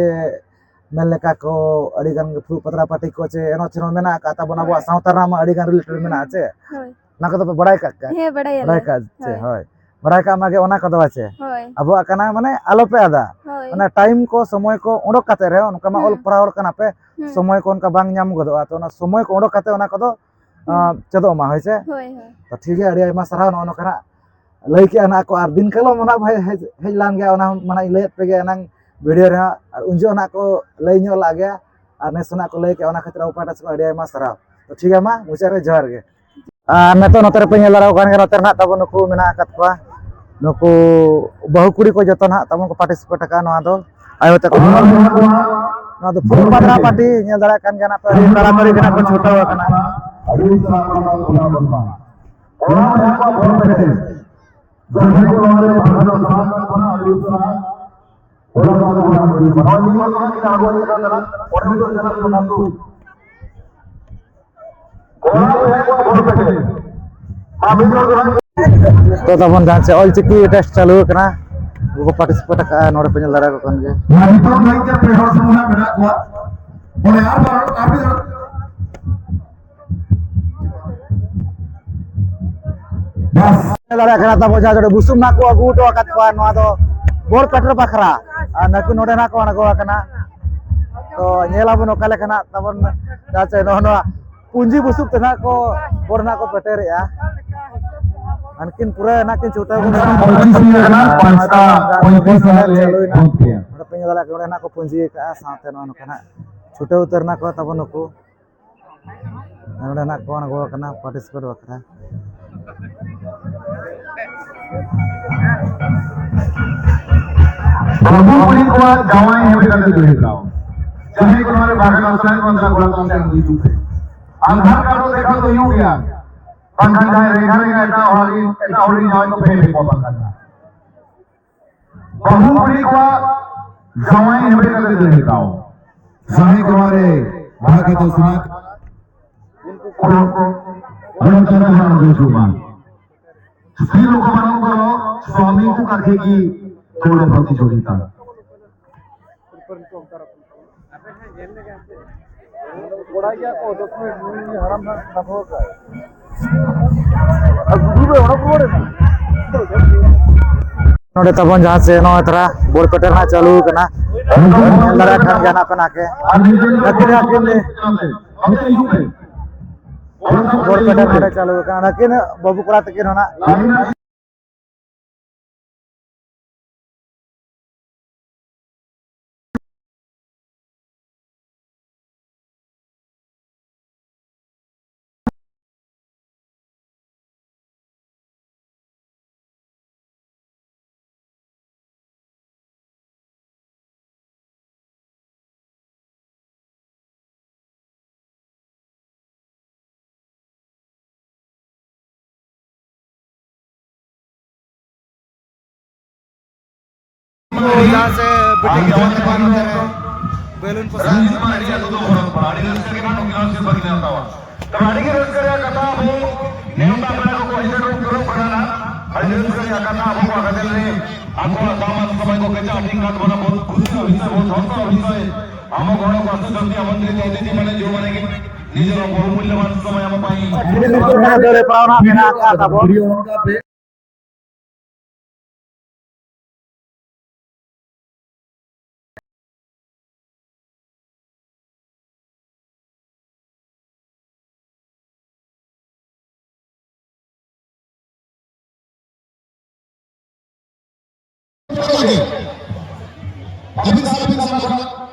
ᱢᱮᱱ ᱞᱮᱠᱟ ᱠᱚ ᱟᱹᱰᱤ ᱜᱟᱱ ᱜᱮ ᱯᱷᱩᱲᱩᱜ ᱯᱟᱛᱲᱟ ᱯᱟᱹᱴᱤ ᱠᱚ ᱪᱮ ᱮᱱᱮᱡ ᱥᱮᱨᱮᱧ ᱢᱮᱱᱟᱜ ᱟᱠᱟᱫ ᱛᱟᱵᱚᱱᱟ, ᱟᱵᱚᱣᱟᱜ ᱦᱳᱭ᱾ ᱥᱟᱶᱛᱟ ᱨᱮᱱᱟᱜ ᱢᱟ ᱟᱹᱰᱤ ᱜᱟᱱ ᱨᱤᱞᱮᱴᱮᱰ ᱢᱮᱱᱟᱜᱼᱟ ᱪᱮ? ᱦᱳᱭ᱾ ᱚᱱᱟ ᱠᱚᱫᱚ ᱯᱮ ᱵᱟᱲᱟᱭ ᱠᱟᱜ ᱠᱟᱜ? ᱦᱮᱸ, ᱵᱟᱲᱟᱭᱟᱞᱮ᱾ ᱵᱟᱲᱟᱭ ᱠᱟᱜ ᱪᱮ? ᱦᱳᱭ᱾ ᱦᱳᱭ᱾ ᱵᱟᱲᱟᱭ ᱠᱟᱜ ᱢᱟᱜᱮ ᱚᱱᱟ ᱠᱚᱫᱚ ᱪᱮ? ᱦᱳᱭ᱾ ᱟᱵᱚᱣᱟᱜ ᱠᱟᱱᱟ, ᱢᱟᱱᱮ ᱟᱞᱚ ᱯᱮ ᱟᱫᱟ᱾ ᱦᱳᱭ᱾ ᱚᱱᱟ ᱴᱟᱭᱤᱢ ᱠᱚ, ᱥᱚᱢᱚᱭ ᱠᱚ ᱩᱰᱩᱠ ᱠᱟᱛᱮ ᱨᱮ, ᱚᱱᱠᱟ ᱢᱟ ᱦᱩᱸ᱾ ᱚᱞ ᱯᱟᱲᱦᱟᱣ ᱦᱚᱲ ᱠᱟᱱᱟ ᱯᱮ, ᱦᱩᱸ᱾ ᱥᱚᱢᱚᱭ ᱠᱚ ᱚᱱᱠᱟ ᱵᱟᱝ ᱧᱟᱢ ᱜᱚᱫᱚᱜᱼᱟ᱾ ᱛᱚ, ᱚᱱᱟ ᱥᱚᱢᱚᱭ ᱠᱚ ᱩᱰᱩᱠ ᱠᱟᱛᱮ ᱚᱱᱟ ᱠᱚᱫᱚ, ᱦᱩᱸ᱾ ᱟᱸ, ᱪᱮᱫᱚᱜ ᱢᱟ, ᱦᱳᱭ ᱥᱮ? ᱦᱳᱭ, ᱦᱳᱭ᱾ ᱛᱚ, ᱴᱷᱤᱠ ᱜᱮᱭᱟ, ᱟᱹᱰᱤ ᱟᱭᱢᱟ ᱥᱟᱨᱦᱟᱣ ᱱᱚᱜᱼᱚ ᱱᱚᱝᱠᱟᱱᱟᱜ ᱞᱟᱹᱭ ᱠᱮᱜᱼᱟ ᱱᱟᱦᱟᱜ ᱠᱚ, ᱟᱨ ᱫᱤᱱ ᱠᱟᱞᱚᱢ ᱦᱚᱸ ᱱᱟᱦᱟᱜ ᱦᱮᱡ, ᱦᱮᱡ ᱞᱮᱱ ᱜᱮᱭᱟ, ᱚᱱᱟ ᱦᱚᱸ ᱢᱟᱱᱮ ᱤᱧ ᱞᱟᱹᱭᱟᱫ ᱯᱮ ᱜᱮᱭᱟ ᱮᱱᱟᱝ ᱵᱷᱤᱰᱤᱭᱳ ᱨᱮᱦᱚᱸ, ᱟᱨ ᱩᱱ ᱡᱚᱦᱚᱜ ᱱᱟᱦᱟᱜ ᱠᱚ ᱞᱟᱹᱭ ᱧᱚᱜ ᱞᱟᱜ ᱜᱮᱭᱟ, ᱟᱨ ᱱᱮᱥ ᱦᱚᱸ ᱱᱟᱦᱟᱜ ᱠᱚ ᱞᱟᱹᱭ ᱠᱮᱜᱼᱟ, ᱚᱱᱟ ᱠᱷᱟᱹᱛᱤᱨ ᱟᱵᱚ ᱯᱟᱦᱴᱟ ᱥᱮᱫ ᱠᱷᱚᱱ ᱟᱹᱰᱤ ᱟᱭᱢᱟ ᱥᱟᱨᱦᱟᱣ᱾ ᱛᱚ ᱴᱷᱤᱠ ᱜᱮᱭᱟ, ᱢᱟ ᱢᱩᱪᱟᱹᱫ ᱨᱮ ᱡᱚᱦᱟᱨ ᱜᱮ᱾ ᱟᱨ ᱱᱤᱛᱚᱜ ᱱᱚᱛᱮ ᱨᱮᱯᱮ ᱧᱮᱞ ᱫᱟᱲᱮᱭᱟᱠᱚ ᱠᱟᱱ ᱜᱮᱭᱟ, ᱱᱚᱛᱮ ᱨᱮ ᱱᱟᱦᱟᱜ ᱛᱟᱵᱚ ᱱᱩᱠᱩ ᱢᱮᱱᱟᱜ ᱟᱠᱟᱫ ᱠᱚᱣᱟ, ᱱᱩᱠᱩ ᱵᱟᱹᱦᱩ ᱠᱩᱲᱤ ᱠᱚ ᱡᱚᱛᱚ ᱱᱟᱦᱟᱜ ᱛᱟᱵᱚᱱ ᱠᱚ ᱯᱟᱨᱴᱤᱥᱤᱯᱮᱴ ᱟᱠᱟᱫᱼᱟ ᱱᱚᱣᱟ ᱫᱚ᱾ ᱟᱭᱳ ᱛᱟᱠᱚ, ᱱᱚᱣᱟ ᱫᱚ ᱯᱷᱩᱞ ᱯᱟᱛᱲᱟ ᱯᱟᱨᱴᱤ ᱧᱮᱞ ᱫᱟᱲᱮᱭᱟᱜ ᱠᱟᱱ ᱜᱮᱭᱟ ᱱᱟᱦᱟᱜ ᱯᱮ, ᱟᱹᱰᱤ ᱛᱟᱲᱟᱛᱟᱲᱤ ᱜᱮ ᱱᱟᱦᱟᱜ ᱠᱚ ᱪᱷᱩᱴᱟᱹᱣ ᱟᱠᱟᱱᱟ᱾ ᱚᱲᱟᱜ ᱨᱮ ᱟᱠᱚᱣᱟᱜ ᱵᱷᱳᱴ ᱯᱮ ᱮᱢ᱾ ᱡᱟᱦᱟᱸᱭ ᱠᱚ ᱱᱚᱣᱟ ᱨᱮ ᱯᱟᱲᱦᱟᱣ ᱫᱚ ᱵᱟᱝ ᱠᱟᱱᱟ, ᱟᱹᱰᱤ ᱩᱥᱟᱹᱨᱟ ᱚᱲᱟᱜ ᱨᱮ ᱟᱠᱚᱣᱟᱜ ᱵᱷᱳᱴ ᱯᱮ ᱮᱢ᱾ ᱱᱚᱜᱼᱚᱭ ᱱᱤᱭᱟᱹ ᱠᱚ ᱠᱟᱱᱟ, ᱚᱸᱰᱮ ᱫᱚ ᱪᱟᱞᱟᱜ ᱠᱟᱱᱟ ᱠᱚ᱾ ᱚᱲᱟᱜ ᱨᱮ ᱟᱠᱚᱣᱟᱜ ᱵᱷᱳᱴ ᱯᱮ ᱮᱢ᱾ ᱢᱟ ᱢᱤᱫ ᱦᱚᱲ ᱫᱚ ᱱᱟᱜ ᱛᱚ ᱛᱟᱵᱚᱱ ᱡᱟᱦᱟᱸ ᱪᱮ ᱚᱞᱪᱤᱠᱤ ᱴᱮᱥᱴ ᱪᱟᱹᱞᱩ ᱟᱠᱟᱱᱟ, ᱩᱱᱠᱩ ᱠᱚ ᱯᱟᱨᱴᱤᱥᱤᱯᱮᱴ ᱟᱠᱟᱫᱼᱟ, ᱱᱚᱰᱮ ᱯᱮ ᱧᱮᱞ ᱫᱟᱲᱮᱭᱟᱠᱚ ᱠᱟᱱ ᱜᱮᱭᱟ᱾ ᱱᱤᱛᱚᱜ ᱫᱷᱟᱹᱵᱤᱡ ᱛᱮ ᱯᱮ ᱦᱚᱲ ᱥᱩᱢᱩᱝ ᱦᱟᱸᱜ ᱢᱮᱱᱟᱜ ᱠᱚᱣᱟ᱾ ᱚᱱᱮ ᱟᱨ ᱵᱟᱨ ᱦᱚᱲ, ᱟᱨ ᱢᱤᱫ ᱦᱚᱲ᱾ ᱵᱟᱥ᱾ ᱧᱮᱞ ᱫᱟᱲᱮᱭᱟᱜ ᱠᱟᱱᱟ ᱛᱟᱵᱚᱱ ᱡᱟᱦᱟᱸ ᱡᱚᱰᱮ ᱵᱩᱥᱩᱵ ᱱᱟᱜ ᱠᱚ ᱟᱹᱜᱩ ᱦᱚᱴᱚ ᱟᱠᱟᱫ ᱠᱚᱣᱟ, ᱱᱚᱣᱟ ᱫᱚ ᱵᱚᱨ ᱯᱮᱴᱮᱨ ᱵᱟᱠᱷᱨᱟ᱾ ᱟᱨ ᱱᱟᱹᱠᱤᱱ ᱱᱚᱰᱮ ᱱᱟᱜ ᱠᱚ ᱟᱬᱜᱚ ᱟᱠᱟᱱᱟ᱾ ᱛᱚ ᱧᱮᱞ ᱟᱵᱚᱱ ᱚᱠᱟ ᱞᱮᱠᱟ ᱱᱟᱜ ᱛᱟᱵᱚᱱ ᱪᱮᱫᱟᱜ ᱥᱮ ᱱᱚᱜᱼᱚ ᱱᱚᱣᱟ ᱯᱩᱸᱡᱤ ᱵᱩᱥᱩᱵ ᱛᱮ ᱱᱟᱜ ᱠᱚ ᱵᱚᱨ ᱱᱟᱜ ᱠᱚ ᱯᱮᱴᱮᱨᱮᱜᱼᱟ᱾ ᱟᱨ ᱠᱤᱱ ᱯᱩᱨᱟᱹ ᱱᱟᱜ ᱠᱤᱱ ᱪᱷᱩᱴᱟᱹᱣ ᱜᱚᱫ ᱟᱠᱟᱱᱟ᱾ ᱯᱚᱸᱪᱤᱥ ᱦᱩᱭ ᱟᱠᱟᱱᱟ, ᱯᱟᱸᱪᱴᱟ ᱯᱚᱸᱭᱛᱨᱤᱥ ᱨᱮ ᱪᱟᱹᱞᱩᱭᱮᱱᱟ᱾ ᱵᱚᱱᱫ ᱜᱮᱭᱟ᱾ ᱱᱚᱰᱮ ᱯᱮ ᱧᱮᱞ ᱫᱟᱲᱮᱭᱟᱜ ᱠᱟᱱᱟ, ᱱᱚᱰᱮ ᱱᱟᱜ ᱠᱚ ᱯᱩᱸᱡᱤ ᱟᱠᱟᱫᱼᱟ, ᱥᱟᱶᱛᱮ ᱱᱚᱜᱼᱚ ᱱᱚᱝᱠᱟ ᱱᱟᱜ ᱪᱷᱩᱴᱟᱹᱣ ᱩᱛᱟᱹᱨ ᱱᱟᱜ ᱠᱚ ᱛᱟᱵᱚᱱ ᱱᱩᱠᱩ᱾ ᱟᱨ ᱱᱚᱰᱮ ᱱᱟᱜ ᱠᱚ ᱟᱬᱜᱚ ᱟᱠᱟᱱᱟ participate ᱵᱟᱠᱷᱨᱟ᱾ ᱵᱟᱹᱦᱩ ᱠᱩᱲᱤ ᱠᱚᱣᱟᱜ ᱡᱟᱶᱟᱭ ᱦᱮᱸ ᱠᱟᱛᱮ ᱫᱚ ᱦᱩᱭᱩᱜᱼᱟ᱾ ᱡᱟᱦᱟᱸᱭ ᱠᱚ ᱱᱚᱣᱟ ᱨᱮ ᱵᱷᱟᱜᱽ ᱦᱟᱛᱟᱣ ᱥᱟᱱᱟᱭᱮᱫ ᱠᱚᱣᱟ, ᱚᱱᱟ ᱠᱚᱲᱟ ᱠᱚ ᱥᱟᱶ ᱦᱤᱡᱩᱜ ᱯᱮ᱾ ᱟᱫᱷᱟᱨ ᱠᱟᱨᱰ ᱫᱚ ᱫᱮᱠᱷᱟᱣ ᱫᱚ ᱦᱩᱭᱩᱜ ᱜᱮᱭᱟ, ᱵᱟᱝᱠᱷᱟᱱ ᱡᱟᱦᱟᱸᱭ ᱨᱮᱜᱟ ᱨᱮᱜᱟ ᱮᱴᱟᱜ ᱦᱚᱲ ᱨᱮᱱ, ᱮᱴᱟᱜ ᱦᱚᱲ ᱨᱮᱱ ᱡᱟᱶᱟᱭ ᱠᱚ ᱯᱮ ᱠᱚᱣᱟ ᱵᱟᱝᱠᱷᱟᱱ᱾ ᱵᱟᱹᱦᱩ ᱠᱩᱲᱤ ᱠᱚᱣᱟᱜ ᱡᱟᱶᱟᱭ ᱦᱮᱸ ᱠᱟᱛᱮ ᱫᱚ ᱦᱩᱭᱩᱜᱼᱟ᱾ ᱡᱟᱦᱟᱸᱭ ᱠᱚ ᱱᱚᱣᱟ ᱨᱮ ᱵᱷᱟᱜᱽ ᱦᱟᱛᱟᱣ ᱥᱟᱱᱟᱭᱮᱫ ᱠᱚᱣᱟ, ᱚᱱᱟ ᱠᱚ ᱦᱟᱸᱜ ᱦᱤᱡᱩᱜ ᱢᱟ᱾ ᱥᱛᱨᱤ ᱞᱳᱠ ᱢᱟᱱᱚᱝᱠᱚᱨ ᱥୱାମୀଙ୍କୁ କାଖେଇକି ଦୌଡ଼ ପ୍ରତିଯୋଗିତା। ᱱᱚᱰᱮ ᱛᱟᱵᱚᱱ ᱡᱟᱦᱟᱸ ᱥᱮ ᱱᱚᱜᱼᱚᱭ ᱛᱷᱚᱲᱟ ᱵᱚᱞ ᱯᱮᱴᱮᱨ ᱱᱟᱜ ᱪᱟᱹᱞᱩ ᱠᱟᱱᱟ᱾ ᱧᱮᱞ ᱫᱟᱲᱮᱭᱟᱜ ᱠᱟᱱ ᱜᱮᱭᱟ ᱱᱟᱜ ᱯᱮ ᱱᱟᱜ ᱜᱮ᱾ ᱟᱹᱠᱤᱱ ᱟᱹᱠᱤᱱ ᱵᱚᱞ ᱯᱮᱴᱮᱨ ᱱᱚᱰᱮ ᱪᱟᱹᱞᱩ ᱠᱟᱱᱟ᱾ ᱱᱟᱹᱠᱤᱱ ᱵᱟᱹᱵᱩ ᱠᱚᱲᱟ ᱛᱟᱹᱠᱤᱱ ᱦᱚᱸ ᱱᱟᱜ ᱡᱟᱦᱟᱸ ᱥᱮ ᱵᱤᱴᱤ ᱜᱤᱫᱽᱨᱟᱹ ᱠᱚ ᱱᱚᱛᱮ ᱨᱮ ᱵᱮᱞᱩᱱ ᱯᱚᱥᱟᱜ᱾ ᱛᱚ, ᱟᱹᱰᱤ ᱜᱮ ᱨᱟᱹᱥᱠᱟᱹ ᱨᱮᱭᱟᱜ ᱠᱟᱛᱷᱟ, ᱟᱵᱚ ᱱᱮᱣᱛᱟ ᱯᱮᱲᱟ ᱠᱚᱠᱚ ᱦᱮᱡ ᱥᱮᱴᱮᱨᱚᱜ ᱠᱟᱱᱟ᱾ ᱟᱹᱰᱤ ᱨᱟᱹᱥᱠᱟᱹ ᱨᱮᱭᱟᱜ ᱠᱟᱛᱷᱟ, ᱟᱵᱚ ᱠᱚᱣᱟᱜ ᱜᱟᱫᱮᱞ ᱨᱮ ᱟᱠᱚᱣᱟᱜ ᱫᱟᱢᱟᱱ ᱥᱚᱢᱚᱭ ᱠᱚ ᱠᱮᱪᱟᱜ ᱴᱷᱤᱠ ᱠᱟᱱ ᱛᱟᱵᱚᱱᱟ᱾ ᱵᱚᱦᱩᱛ ᱠᱷᱩᱥᱤ ᱨᱮᱭᱟᱜ ᱵᱤᱥᱚᱭ, ᱵᱚᱦᱩᱛ ᱦᱚᱨᱥᱚ ᱨᱮᱭᱟᱜ ᱵᱤᱥᱚᱭ, ᱟᱵᱚ ᱜᱚᱲᱚ ᱠᱚ ᱟᱹᱛᱩ ᱡᱟᱹᱛᱤ ᱟᱵᱚᱱ ᱛᱮ ᱡᱟᱹᱛᱤ ᱢᱟᱱᱮ ᱡᱩ ᱢᱟᱱᱮ ᱜᱮ ᱱᱤᱡᱮᱨ ᱵᱚᱦᱩ ᱢᱩᱞᱞᱚᱵᱟᱱ ᱥᱚᱢᱚᱭ ᱟᱵᱚ ᱯᱟᱭ ᱫᱟᱹᱲ ᱦᱮᱯᱨᱟᱣ ᱨᱮᱱᱟᱜ ᱢᱮᱱᱟᱜ ᱟᱠᱟᱫ ᱛᱟᱵᱚᱱ᱾ ᱟᱹᱵᱤᱱ ᱥᱟᱞᱟᱜ ᱵᱤᱱ ᱥᱟᱢᱟᱝ ᱠᱟᱱᱟ,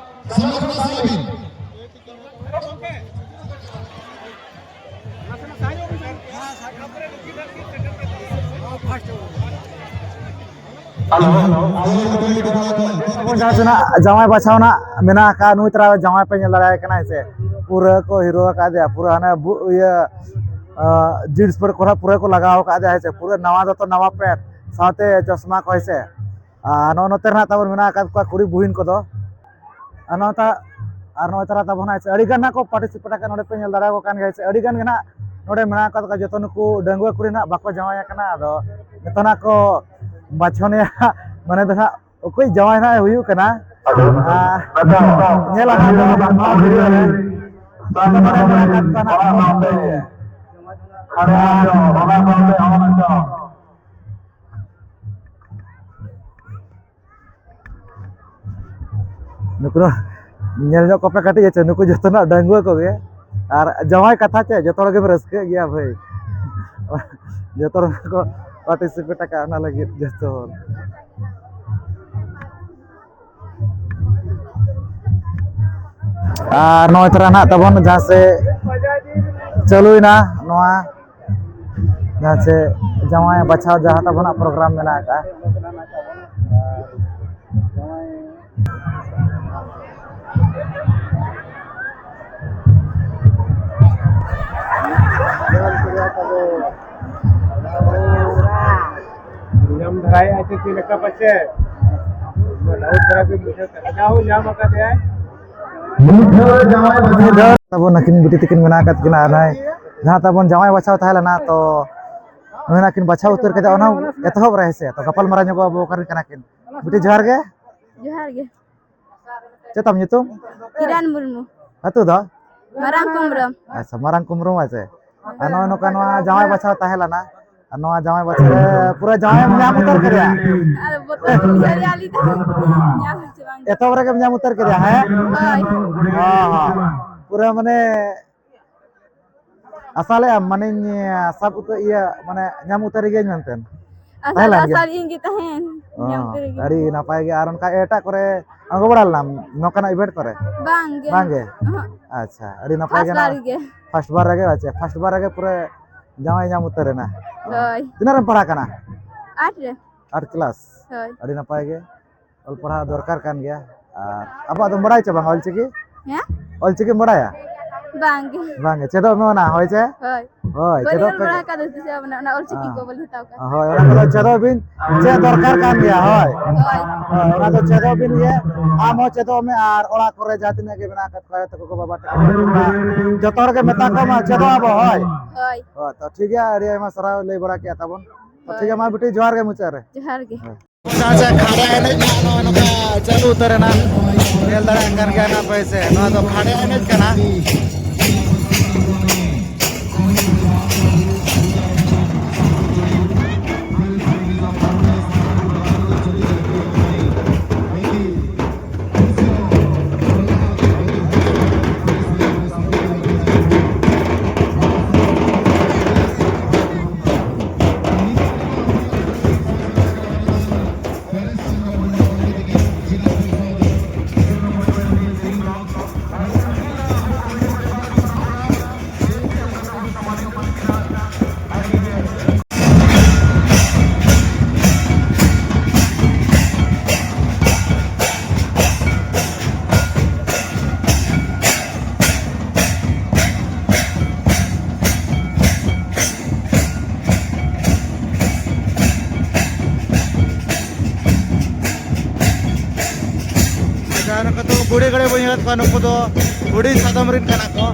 ᱥᱟᱢᱟᱝ ᱠᱟᱱᱟ ᱥᱟᱞᱟᱜ ᱵᱤᱱ᱾ ᱟᱵᱚ ᱡᱟᱦᱟᱸ ᱛᱤᱱᱟᱹᱜ ᱡᱟᱶᱟᱭ ᱵᱟᱪᱷᱟᱣ ᱨᱮᱱᱟᱜ ᱢᱮᱱᱟᱜ ᱟᱠᱟᱫ, ᱱᱩᱭ ᱛᱟᱨᱟ ᱡᱟᱶᱟᱭ ᱯᱮ ᱧᱮᱞ ᱫᱟᱲᱮᱭᱟᱭ ᱠᱟᱱᱟ, ᱦᱮᱸ ᱥᱮ? ᱯᱩᱨᱟᱹ ᱠᱚ ᱦᱤᱨᱳ ᱟᱠᱟᱫᱮᱭᱟ, ᱯᱩᱨᱟᱹ ᱦᱟᱱᱮ ᱵᱩ-, ᱤᱭᱟᱹ, ᱟᱸ, ᱡᱤᱱᱥ ᱯᱮᱱᱴ ᱠᱚᱨᱮ ᱯᱩᱨᱟᱹ ᱠᱚ ᱞᱟᱜᱟᱣ ᱟᱠᱟᱫᱮᱭᱟ, ᱦᱮᱸ ᱥᱮ? ᱯᱩᱨᱟᱹ ᱱᱟᱣᱟ ᱫᱚᱛᱚ, ᱱᱟᱣᱟ ᱯᱮᱱᱴ, ᱥᱟᱶᱛᱮ ᱪᱚᱥᱢᱟ ᱠᱚ, ᱦᱮᱸ ᱥᱮ? ᱟᱨ ᱱᱚᱜᱼᱚ ᱱᱚᱛᱮ ᱨᱮ ᱱᱟᱜ ᱛᱟᱵᱚᱱ ᱢᱮᱱᱟᱜ ᱟᱠᱟᱫ ᱠᱚᱣᱟ ᱠᱩᱲᱤ ᱵᱩᱦᱤᱱ ᱠᱚᱫᱚ᱾ ᱟᱨ ᱱᱚᱣᱟ ᱛᱟ-, ᱟᱨ ᱱᱚᱜᱼᱚᱭ ᱛᱟᱨᱟ ᱛᱟᱵᱚᱱ ᱦᱟᱸᱜ ᱟᱹᱰᱤ ᱜᱟᱱ ᱦᱟᱸᱜ ᱠᱚ participate ᱟᱠᱟᱫ, ᱱᱚᱰᱮ ᱯᱮ ᱧᱮᱞ ᱫᱟᱲᱮᱭᱟᱠᱚ ᱠᱟᱱ ᱜᱮᱭᱟ ᱥᱮ, ᱟᱹᱰᱤ ᱜᱟᱱ ᱜᱮ ᱱᱟᱜ ᱱᱚᱰᱮ ᱢᱮᱱᱟᱜ ᱟᱠᱟᱫ ᱠᱚᱣᱟ᱾ ᱡᱚᱛᱚ ᱱᱩᱠᱩ ᱰᱟᱺᱜᱩᱣᱟᱹ ᱠᱩᱲᱤ ᱱᱟᱜ ᱵᱟᱠᱚ ᱡᱟᱶᱟᱭ ᱟᱠᱟᱱᱟ, ᱟᱫᱚ ᱡᱚᱛᱚ ᱱᱟᱜ ᱠᱚ ᱵᱟᱪᱷᱚᱱᱮᱭᱟ ᱢᱟᱱᱮ ᱫᱚ ᱱᱟᱜ ᱚᱠᱚᱭ ᱡᱟᱶᱟᱭ ᱱᱟᱜ ᱮ ᱦᱩᱭᱩᱜ ᱠᱟᱱᱟ᱾ ᱟᱨ ᱧᱮᱞ ᱟᱠᱟᱫ ᱠᱚᱣᱟ ᱵᱟᱝ ᱱᱚᱣᱟ video ᱨᱮ᱾ ᱱᱚᱰᱮ ᱢᱮᱱᱟᱜ ᱟᱠᱟᱫ ᱠᱚᱣᱟ ᱱᱟᱜ ᱠᱚ ᱱᱩᱠᱩ ᱫᱚ ᱧᱮᱞ ᱧᱚᱜ ᱠᱚᱯᱮ ᱠᱟᱹᱴᱤᱡ, ᱦᱮᱸ ᱪᱮ, ᱱᱩᱠᱩ ᱡᱚᱛᱚᱱᱟᱜ ᱰᱟᱺᱜᱩᱣᱟᱹ ᱠᱚᱜᱮ᱾ ᱟᱨ ᱡᱟᱶᱟᱭ ᱠᱟᱛᱷᱟ ᱪᱮᱫ, ᱡᱚᱛᱚ ᱦᱚᱲ ᱜᱮᱯᱮ ᱨᱟᱹᱥᱠᱟᱹᱜ ᱜᱮᱭᱟ ᱵᱷᱟᱹᱭ᱾ ᱡᱚᱛᱚ ᱦᱚᱲ ᱠᱚ participate ᱟᱠᱟᱫ ᱚᱱᱟ ᱞᱟᱹᱜᱤᱫ, ᱡᱚᱛᱚ ᱦᱚᱲ᱾ ᱟᱨ ᱱᱚᱜᱼᱚᱭ ᱛᱟᱨᱟ ᱱᱟᱦᱟᱜ ᱛᱟᱵᱚᱱ ᱡᱟᱦᱟᱸ ᱥᱮ ᱪᱟᱹᱞᱩᱭᱮᱱᱟ ᱱᱚᱣᱟ ᱡᱟᱦᱟᱸ ᱪᱮ ᱡᱟᱶᱟᱭ ᱵᱟᱪᱷᱟᱣ ᱡᱟᱦᱟᱸ ᱛᱟᱵᱚᱱᱟᱜ program ᱢᱮᱱᱟᱜ ᱟᱠᱟᱫᱼᱟ᱾ ᱧᱟᱢ ᱫᱷᱟᱨᱟᱭᱮᱫᱼᱟ ᱪᱮ ᱪᱮᱫ ᱞᱮᱠᱟ ᱯᱟᱪᱮ? ᱰᱟᱣᱩᱴ ᱫᱷᱟᱨᱟ ᱵᱤᱱ ᱵᱩᱡᱷᱟᱹᱣ ᱠᱮᱫᱟ᱾ ᱡᱟᱦᱟᱸ ᱦᱚᱸ ᱧᱟᱢ ᱟᱠᱟᱫᱮᱭᱟᱭ᱾ ᱢᱤᱫ ᱫᱷᱟᱣ ᱡᱟᱶᱟᱭ ᱵᱟᱪᱷᱟᱣ᱾ ᱢᱤᱫ ᱫᱷᱟᱣ ᱛᱟᱵᱚᱱ ᱟᱹᱠᱤᱱ ᱵᱤᱴᱤ ᱛᱟᱹᱠᱤᱱ ᱢᱮᱱᱟᱜ ᱟᱠᱟᱫ ᱠᱤᱱᱟ, ᱟᱨ ᱱᱚᱜᱼᱚᱭ ᱡᱟᱦᱟᱸ ᱛᱟᱵᱚᱱ ᱡᱟᱶᱟᱭ ᱵᱟᱪᱷᱟᱣ ᱛᱟᱦᱮᱸ ᱞᱮᱱᱟ, ᱛᱚ ᱱᱚᱜᱼᱚᱭ ᱱᱟᱜ ᱠᱤᱱ ᱵᱟᱪᱷᱟᱣ ᱩᱛᱟᱹᱨ ᱠᱮᱫᱟ, ᱚᱱᱟ ᱮᱛᱚᱦᱚᱵ ᱨᱮ, ᱦᱮᱸ ᱥᱮ? ᱛᱚ ᱜᱟᱯᱟᱞ ᱢᱟᱨᱟᱣ ᱧᱚᱜᱚᱜ ᱟᱵᱚ ᱚᱠᱟᱨᱮᱱ ᱠᱟᱱᱟ ᱠᱤᱱ᱾ ᱵᱤᱴᱤ ᱡᱚᱦᱟᱨ ᱜᱮ᱾ ᱡᱚᱦᱟᱨ ᱜᱮ᱾ ᱪᱮᱫ ᱛᱟᱢ ᱧᱩᱛᱩᱢ? ᱠᱤᱨᱟᱱ ᱢᱩᱨᱢᱩ᱾ ᱟᱹᱛᱩ ᱫᱚ? ᱢᱟᱨᱟᱝ ᱠᱩᱢᱨᱟᱹᱢ᱾ ᱟᱪᱪᱷᱟ, ᱢᱟᱨᱟᱝ ᱠᱩᱢᱨᱟᱹᱢ ᱟᱪᱮ᱾ ᱟᱨ ᱱᱚᱜᱼᱚᱭ ᱱᱚᱝᱠᱟ ᱱᱚᱣᱟ ᱡᱟᱶᱟᱭ ᱵᱟᱪᱷᱟᱣ ᱛᱟᱦᱮᱸ ᱞᱮᱱᱟ, ᱟᱨ ᱱᱚᱣᱟ ᱡᱟᱶᱟᱭ ᱵᱟᱪᱷᱟᱣ ᱨᱮ ᱯᱩᱨᱟᱹ ᱡᱟᱶᱟᱭᱮᱢ ᱧᱟᱢ ᱩᱛᱟᱹᱨ ᱠᱮᱫᱮᱭᱟ? ᱟᱫᱚ ᱵᱚᱛᱚᱨ ᱵᱩᱡᱷᱟᱹᱣ ᱨᱮᱭᱟᱜ ᱞᱤᱧ ᱛᱟᱦᱮᱸ, ᱧᱟᱢ ᱥᱮ ᱵᱟᱝ? ᱮᱛᱚᱦᱚᱵ ᱨᱮᱜᱮᱢ ᱧᱟᱢ ᱩᱛᱟᱹᱨ ᱠᱮᱫᱮᱭᱟ, ᱦᱮᱸ? ᱦᱳᱭ᱾ ᱦᱚᱸ, ᱦᱚᱸ᱾ ᱯᱩᱨᱟᱹ ᱢᱟᱱᱮ ᱟᱥᱟ ᱞᱮᱫᱼᱟᱢ ᱢᱟᱱᱮᱧ ᱥᱟᱵ ᱩᱛᱟᱹᱨ, ᱤᱭᱟᱹ, ᱢᱟᱱᱮ ᱧᱟᱢ ᱩᱛᱟᱹᱨ ᱜᱮᱭᱟᱹᱧ ᱢᱮᱱᱛᱮ? ᱟᱥᱟ ᱛᱟᱦᱮᱸ ᱫᱚ ᱞᱮᱱ ᱜᱮᱭᱟ? ᱟᱥᱟ ᱞᱮᱫ ᱜᱮ ᱛᱟᱦᱮᱸᱱ, ᱚ, ᱧᱟᱢ ᱩᱛᱟᱹᱨ ᱜᱮ᱾ ᱟᱹᱰᱤ ᱱᱟᱯᱟᱭ ᱜᱮ᱾ ᱟᱨ ᱚᱱᱠᱟ ᱮᱴᱟᱜ ᱠᱚᱨᱮ ᱟᱬᱜᱚ ᱵᱟᱲᱟ ᱞᱮᱱᱟᱢ ᱱᱚᱝᱠᱟᱱᱟᱜ event ᱠᱚᱨᱮ? ᱵᱟᱝ ᱜᱮ᱾ ᱵᱟᱝ ᱜᱮ? ᱚᱦᱚᱸᱜ᱾ ᱟᱪᱪᱷᱟ, ᱟᱹᱰᱤ ᱱᱟᱯᱟᱭ ᱜᱮ᱾ First ᱵᱟᱨ ᱱᱚᱣᱟ ᱜᱮ᱾ First ᱵᱟᱨ ᱨᱮᱜᱮ, ᱟᱪᱪᱷᱟ, first ᱵᱟᱨ ᱨᱮᱜᱮ ᱯᱩᱨᱟᱹ ᱡᱟᱶᱟᱭ ᱧᱟᱢ ᱩᱛᱟᱹᱨ ᱮᱱᱟ᱾ ᱦᱳᱭ᱾ ᱛᱤᱱᱟᱹᱜ ᱨᱮᱢ ᱯᱟᱲᱦᱟᱜ ᱠᱟᱱᱟ? ᱟᱴ ᱨᱮ᱾ ᱟᱴ class? ᱦᱳᱭ᱾ ᱟᱹᱰᱤ ᱱᱟᱯᱟᱭ ᱜᱮ᱾ ᱚᱞ ᱯᱟᱲᱦᱟᱣ ᱫᱚᱨᱠᱟᱨ ᱠᱟᱱ ᱜᱮᱭᱟ᱾ ᱟᱨ ᱟᱵᱚᱣᱟᱜ ᱫᱚᱢ ᱵᱟᱲᱟᱭ ᱪᱮ ᱵᱟᱝ ᱚᱞᱪᱤᱠᱤ? ᱦᱮᱸ? ᱚᱞᱪᱤᱠᱤᱢ ᱵᱟᱲᱟᱭᱟ? ᱵᱟᱝ ᱜᱮ᱾ ᱵᱟᱝ ᱜᱮ, ᱪᱮᱫᱚᱜ ᱢᱮ ᱚᱱᱟ, ᱦᱳᱭ ᱪᱮ? ᱦᱳᱭ᱾ ᱦᱳᱭ, ᱵᱟᱹᱞᱤᱧ ᱪᱮᱫᱚᱜ ᱚᱞ ᱯᱮ᱾ ᱵᱟᱲᱟ ᱟᱠᱟᱫᱟ, ᱛᱤᱥ ᱦᱚᱸ, ᱢᱟᱱᱮ ᱚᱱᱟ ᱚᱞᱪᱤᱠᱤ ᱠᱚ ᱵᱟᱹᱞᱤᱧ ᱦᱟᱛᱟᱣ ᱠᱟᱫᱟ᱾ ᱦᱳᱭ, ᱚᱱᱟ ᱠᱚᱫᱚ ᱪᱮᱫᱚᱜ ᱵᱤᱱ, ᱪᱮᱫ ᱫᱚᱨᱠᱟᱨ ᱠᱟᱱ ᱜᱮᱭᱟ, ᱦᱳᱭ᱾ ᱦᱳᱭ᱾ ᱦᱳᱭ, ᱚᱱᱟ ᱫᱚ ᱪᱮᱫᱚᱜ ᱵᱤᱱ ᱜᱮ, ᱟᱢ ᱦᱚᱸ ᱪᱮᱫᱚᱜ ᱢᱮ, ᱟᱨ ᱚᱲᱟᱜ ᱠᱚᱨᱮ ᱡᱟᱦᱟᱸ ᱛᱤᱱᱟᱹᱜ ᱜᱮ ᱢᱮᱱᱟᱜ ᱟᱠᱟᱫ ᱠᱚᱣᱟ, ᱟᱭᱳ ᱛᱟᱠᱚ ᱠᱚ, ᱵᱟᱵᱟ ᱛᱟᱠᱚ ᱠᱚ, ᱡᱚᱛᱚ ᱦᱚᱲ ᱜᱮ ᱢᱮᱛᱟ ᱠᱚᱢ, ᱪᱮᱫᱚᱜ ᱟᱵᱚ, ᱦᱳᱭ᱾ ᱦᱳᱭ᱾ ᱦᱳᱭ, ᱛᱚ ᱴᱷᱤᱠ ᱜᱮᱭᱟ, ᱟᱹᱰᱤ ᱟᱭᱢᱟ ᱥᱟᱨᱦᱟᱣ ᱞᱟᱹᱭ ᱵᱟᱲᱟ ᱠᱮᱫᱼᱟ ᱛᱟᱵᱚᱱ᱾ ᱛᱚ ᱴᱷᱤᱠ ᱜᱮᱭᱟ, ᱦᱳᱭ᱾ ᱢᱟ ᱵᱤᱴᱤ, ᱡᱚᱦᱟᱨ ᱜᱮ ᱢᱩᱪᱟᱹᱫ ᱨᱮ᱾ ᱡᱚᱦᱟᱨ ᱜᱮ᱾ ᱦᱳᱭ᱾ ᱟᱪᱪᱷᱟ, ᱠᱷᱟᱰᱟ ᱮᱱᱮᱡ ᱢᱟ ᱱᱚᱜᱼᱚᱭ ᱱᱚᱝᱠᱟ ᱪᱟᱹᱞᱩ ᱩᱛᱟᱹᱨ ᱮᱱᱟ᱾ ᱧᱮᱞ ᱫᱟᱲᱮᱭᱟᱜ ᱠᱟᱱ ᱜᱮᱭᱟ ᱱᱟᱯᱟᱭ ᱥᱮ, ᱱᱚᱣᱟ ᱫᱚ ᱠᱷᱟᱰᱟ ᱮᱱᱮᱡ ᱠᱟᱱᱟ᱾ ᱟᱪᱪᱷᱟ, ᱱᱩᱠᱩ ᱫᱚ ᱵᱩᱲᱦᱤ ᱜᱟᱹᱲᱤ ᱵᱚᱱ ᱧᱮᱞᱮᱫ ᱠᱚᱣᱟ, ᱱᱩᱠᱩ ᱫᱚ ᱵᱩᱲᱦᱤ ᱥᱟᱫᱚᱢ ᱨᱤᱱ ᱠᱟᱱᱟ ᱠᱚ᱾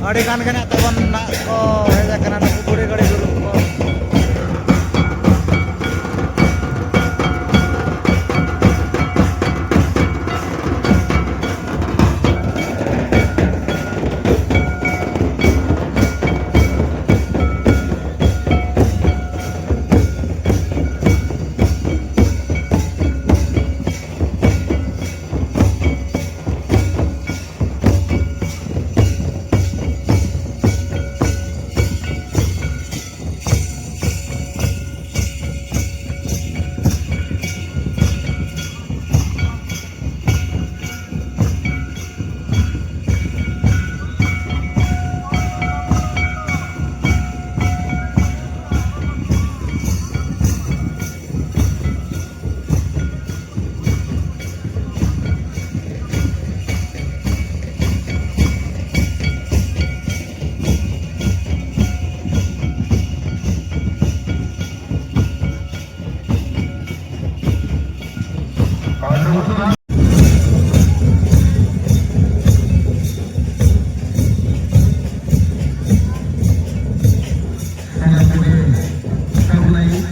ᱟᱹᱰᱤ ᱜᱟᱱ ᱜᱮ ᱱᱟᱜ ᱛᱟᱵᱚᱱ ᱱᱟᱜ ᱠᱚ ᱦᱮᱡ ᱟᱠᱟᱱᱟ ᱱᱩᱠᱩ ᱵᱩᱲᱦᱤ ᱜᱟᱹᱲᱤ ᱜᱩᱨᱩ ᱠᱚ᱾ ᱥᱟᱱᱟᱢ ᱠᱚᱜᱮ ᱥᱟᱹᱜᱩᱱ ᱟᱹᱭᱩᱵ᱾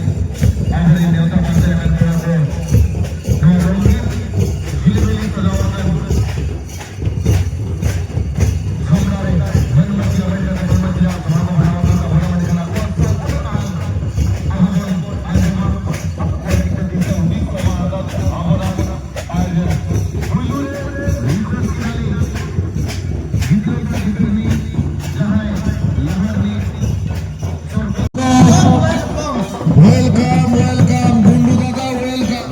ᱟᱵᱚᱨᱮᱱ ᱱᱮᱣᱛᱟ ᱯᱮᱲᱟ ᱠᱚ, ᱱᱚᱣᱟ ᱨᱚᱝᱜᱤᱱ ᱡᱤᱞ ᱵᱤᱞᱤ ᱥᱟᱡᱟᱣ ᱟᱠᱟᱱ ᱥᱟᱢᱲᱟ ᱨᱮ ᱢᱟᱹᱱ ᱢᱟᱹᱪᱤ ᱟᱵᱮᱱ ᱠᱟᱛᱮ ᱢᱟᱹᱱ ᱢᱟᱹᱪᱤᱭᱟᱜ ᱥᱚᱵᱷᱟ ᱠᱚ ᱵᱮᱱᱟᱣ ᱟᱠᱟᱫ ᱛᱟᱵᱚᱱᱟ, ᱢᱮᱱᱠᱷᱟᱱ ᱟᱠᱚᱣᱟᱜ ᱥᱟᱱᱛᱟᱲ ᱟᱲᱟᱝ ᱟᱵᱚ ᱵᱚᱱ ᱟᱸᱡᱚᱢᱟ, ᱟᱠᱚᱣᱟᱜ ᱫᱤᱥᱟᱹ ᱦᱩᱫᱤᱥ ᱠᱚ ᱮᱢᱟ ᱟᱠᱟᱫ ᱟᱵᱚᱱᱟ᱾ ᱟᱨ ᱯᱩᱭᱞᱩ ᱨᱮ request ᱠᱮᱫᱟᱞᱤᱧ, ᱜᱤᱫᱽᱨᱟᱹ ᱠᱚ ᱜᱤᱫᱽᱨᱟᱹ ᱨᱤᱱᱤᱡ ᱡᱟᱦᱟᱸᱭ ᱞᱟᱦᱟ ᱨᱤᱱᱤᱡ ᱥᱚᱨᱠᱟᱨ Welcome, welcome, ᱜᱩᱰᱩ ᱫᱟᱫᱟ, welcome.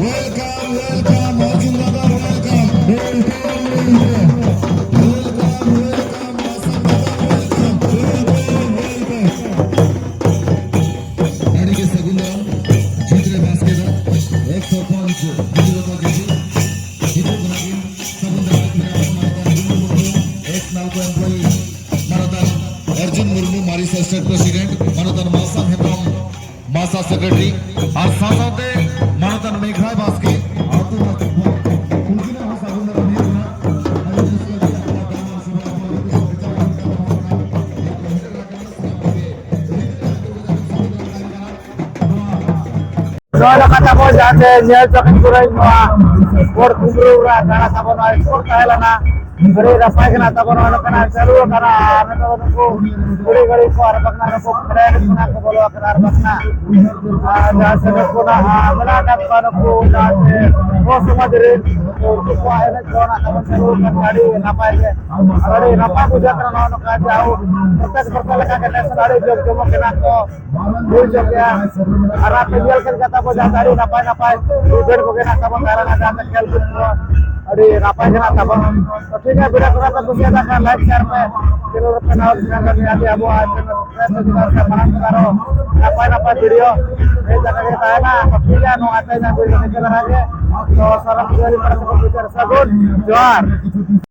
Welcome, welcome, ᱚᱨᱡᱩᱱ ᱫᱟᱫᱟ, welcome. Welcome, welcome. Welcome, welcome, Masang ᱫᱟᱫᱟ, welcome. Welcome, welcome. ᱟᱹᱰᱤ ᱜᱮ ᱥᱟᱹᱜᱩᱱ ᱫᱟᱨᱟᱢ ᱡᱤᱛ ᱨᱮ ᱵᱟᱥᱠᱮ ᱫᱚ, ex ᱥᱚᱨᱯᱚᱧᱪ ᱵᱤᱡᱩ ᱞᱚᱛᱟ ᱡᱳᱥᱤ, ᱦᱤᱡᱩᱜ ᱠᱟᱱᱟ ᱠᱤᱱ ᱥᱟᱹᱜᱩᱱ ᱫᱟᱨᱟᱢ ᱯᱮᱲᱟ ᱢᱟᱱᱚᱛᱟᱱ ᱜᱩᱨᱩ ᱢᱩᱨᱢᱩ, ex ᱱᱟᱞᱠᱳ employee ᱢᱟᱱᱚᱛᱟᱱ ᱚᱨᱡᱩᱱ ᱢᱩᱨᱢᱩ, ᱢᱟᱨᱤ assistant president, ᱢᱟᱱᱚᱛᱟᱱ ᱢᱟᱥᱟᱝ ᱦᱮᱢᱵᱨᱚᱢ, ᱢᱟᱥᱟ secretary, ᱟᱨ ᱥᱟᱶ ᱥᱟᱶᱛᱮ ᱢᱟᱱᱚᱛᱟᱱ ᱢᱮᱜᱷᱨᱟᱭ ᱵᱟᱥᱠᱮ, ᱟᱹᱛᱩ ᱢᱟᱹᱡᱷᱤ, ᱩᱱᱠᱤᱱᱟᱜ ᱦᱚᱸ ᱥᱟᱹᱜᱩᱱ ᱫᱟᱨᱟᱢ ᱦᱩᱭᱩᱜ ᱠᱟᱱᱟ᱾ ᱟᱹᱰᱤ ᱨᱟᱹᱥᱠᱟᱹ ᱜᱮ ᱟᱵᱚᱣᱟᱜ ᱫᱟᱢᱟᱱ ᱥᱚᱵᱷᱟ ᱟᱵᱚᱣᱟᱜ ᱜᱤᱫᱽᱨᱟᱹ ᱠᱚ ᱪᱟᱞᱟᱣ ᱞᱮᱱ ᱠᱷᱟᱱ ᱟᱵᱚ ᱥᱟᱱᱟᱢ ᱠᱚᱜᱮ ᱨᱤᱞᱟᱹ ᱟᱹᱛᱩ ᱨᱮ ᱥᱟᱹᱜᱩᱱ ᱫᱟᱨᱟᱢ ᱛᱟᱦᱮᱱ ᱠᱟᱱᱟ᱾ ᱱᱚᱣᱟ ᱫᱚ ᱠᱟᱛᱷᱟ ᱠᱚ ᱡᱟᱦᱟᱸ ᱛᱮ ᱧᱮᱞ ᱪᱚ ᱠᱤᱱ ᱠᱚᱨᱮ ᱱᱚᱣᱟ ᱵᱚᱲ ᱠᱩᱢᱵᱽᱲᱩ ᱚᱲᱟᱜ ᱠᱟᱱᱟ ᱛᱟᱵᱚᱱ, ᱱᱚᱣᱟ ᱥᱠᱩᱞ ᱛᱟᱦᱮᱸ ᱞᱮᱱᱟ, ᱟᱹᱰᱤ ᱱᱟᱯᱟᱭ ᱜᱮ ᱱᱟᱜ ᱛᱟᱵᱚᱱ ᱱᱚᱜᱼᱚ ᱱᱚᱝᱠᱟᱱᱟᱜ ᱪᱟᱹᱞᱩ ᱟᱠᱟᱱᱟ᱾ ᱟᱨ ᱱᱤᱛᱚᱜ ᱫᱚ ᱱᱩᱠᱩ ᱠᱩᱲᱤ ᱜᱟᱹᱲᱤ ᱠᱚ ᱟᱨ ᱵᱟᱝ ᱱᱩᱠᱩ ᱠᱚᱲᱟ ᱜᱟᱹᱲᱤ ᱠᱷᱚᱱᱟᱜ ᱠᱚ ᱵᱚᱞᱚ ᱟᱠᱟᱱᱟ, ᱟᱨ ᱵᱟᱝ ᱟᱨ ᱡᱟᱦᱟᱸ ᱥᱮᱫ ᱠᱷᱚᱱᱟᱜ ᱢᱮᱱᱟᱜ ᱟᱠᱟᱫ ᱠᱚᱣᱟ ᱱᱩᱠᱩ ᱡᱟᱦᱟᱸ ᱪᱮ ᱜᱚ ᱥᱚᱢᱟᱡᱽ ᱨᱮᱱ ᱩᱱᱠᱩ ᱠᱚᱣᱟᱜ ᱮᱱᱮᱡ ᱠᱚ ᱱᱟᱜ ᱛᱟᱵᱚᱱ ᱪᱟᱹᱞᱩ ᱟᱠᱟᱱ ᱜᱮᱭᱟ, ᱟᱹᱰᱤ ᱱᱟᱯᱟᱭ ᱜᱮ, ᱟᱨ ᱟᱹᱰᱤ ᱱᱟᱯᱟᱭ ᱵᱩᱡᱷᱟᱹᱜ ᱠᱟᱱᱟ ᱱᱚᱜᱼᱚ ᱱᱚᱝᱠᱟ ᱡᱟᱦᱳ ᱯᱨᱚᱛᱮᱠ ᱥᱮᱨᱢᱟ ᱞᱮᱠᱟ ᱜᱮ ᱱᱮᱥ ᱦᱚᱸ ᱟᱹᱰᱤ ᱡᱟᱠ ᱡᱚᱢᱚᱠ ᱜᱮ ᱱᱟᱜ ᱠᱚ ᱦᱩᱭ ᱦᱚᱪᱚ ᱠᱮᱜᱼᱟ᱾ ᱟᱨ ᱟᱯᱮ ᱧᱮᱞ ᱠᱮᱫ ᱜᱮᱭᱟ ᱛᱟᱵᱚ ᱡᱟᱦᱟᱸ ᱟᱹᱰᱤ ᱱᱟᱯᱟᱭ ᱱᱟᱯᱟᱭ event ᱠᱚᱜᱮ ᱱᱟᱜ ᱛᱟᱵᱚᱱ ᱛᱟᱦᱮᱸ ᱞᱮᱱᱟ, ᱡᱟᱦᱟᱸ ᱠᱷᱮᱞ ᱠᱚ ᱟᱹᱰᱤ ᱱᱟᱯᱟᱭ ᱜᱮ ᱱᱟᱜ ᱛᱟᱵᱚᱱ᱾ ᱛᱚ ᱴᱷᱤᱠ ᱜᱮᱭᱟ, video ᱠᱚ ᱯᱮ ᱠᱩᱥᱤᱭᱟᱫᱟ ᱠᱷᱟᱱ like, share ᱯᱮ, channel ᱨᱮ ᱯᱮ ᱱᱟᱣᱟ ᱠᱷᱟᱱ ᱫᱚ ᱱᱤᱦᱟᱹᱛ ᱜᱮ ᱟᱵᱚᱣᱟᱜ channel subscribe ᱯᱮ, ᱪᱮᱫᱟᱜ ᱥᱮ ᱢᱟᱲᱟᱝ ᱛᱮᱫᱚ ᱟᱨᱚ ᱱᱟᱯᱟᱭ ᱱᱟᱯᱟᱭ video ᱦᱮᱡ ᱠᱟᱛᱮ ᱜᱮ ᱛᱟᱦᱮᱱᱟ᱾ ᱛᱚ ᱴᱷᱤᱠ ᱜᱮᱭᱟ, ᱱᱚᱣᱟ ᱛᱮᱦᱮᱧᱟᱜ video ᱱᱤᱝᱠᱟᱹ ᱫᱷᱟᱨᱟ ᱜᱮ᱾ ᱛᱚ ᱥᱟᱱᱟᱢ ᱠᱚᱜᱮ ᱟᱹᱰᱤ ᱢᱟᱨᱟᱝ ᱥᱟᱹᱜᱩᱱ, ᱡᱚᱦᱟᱨ᱾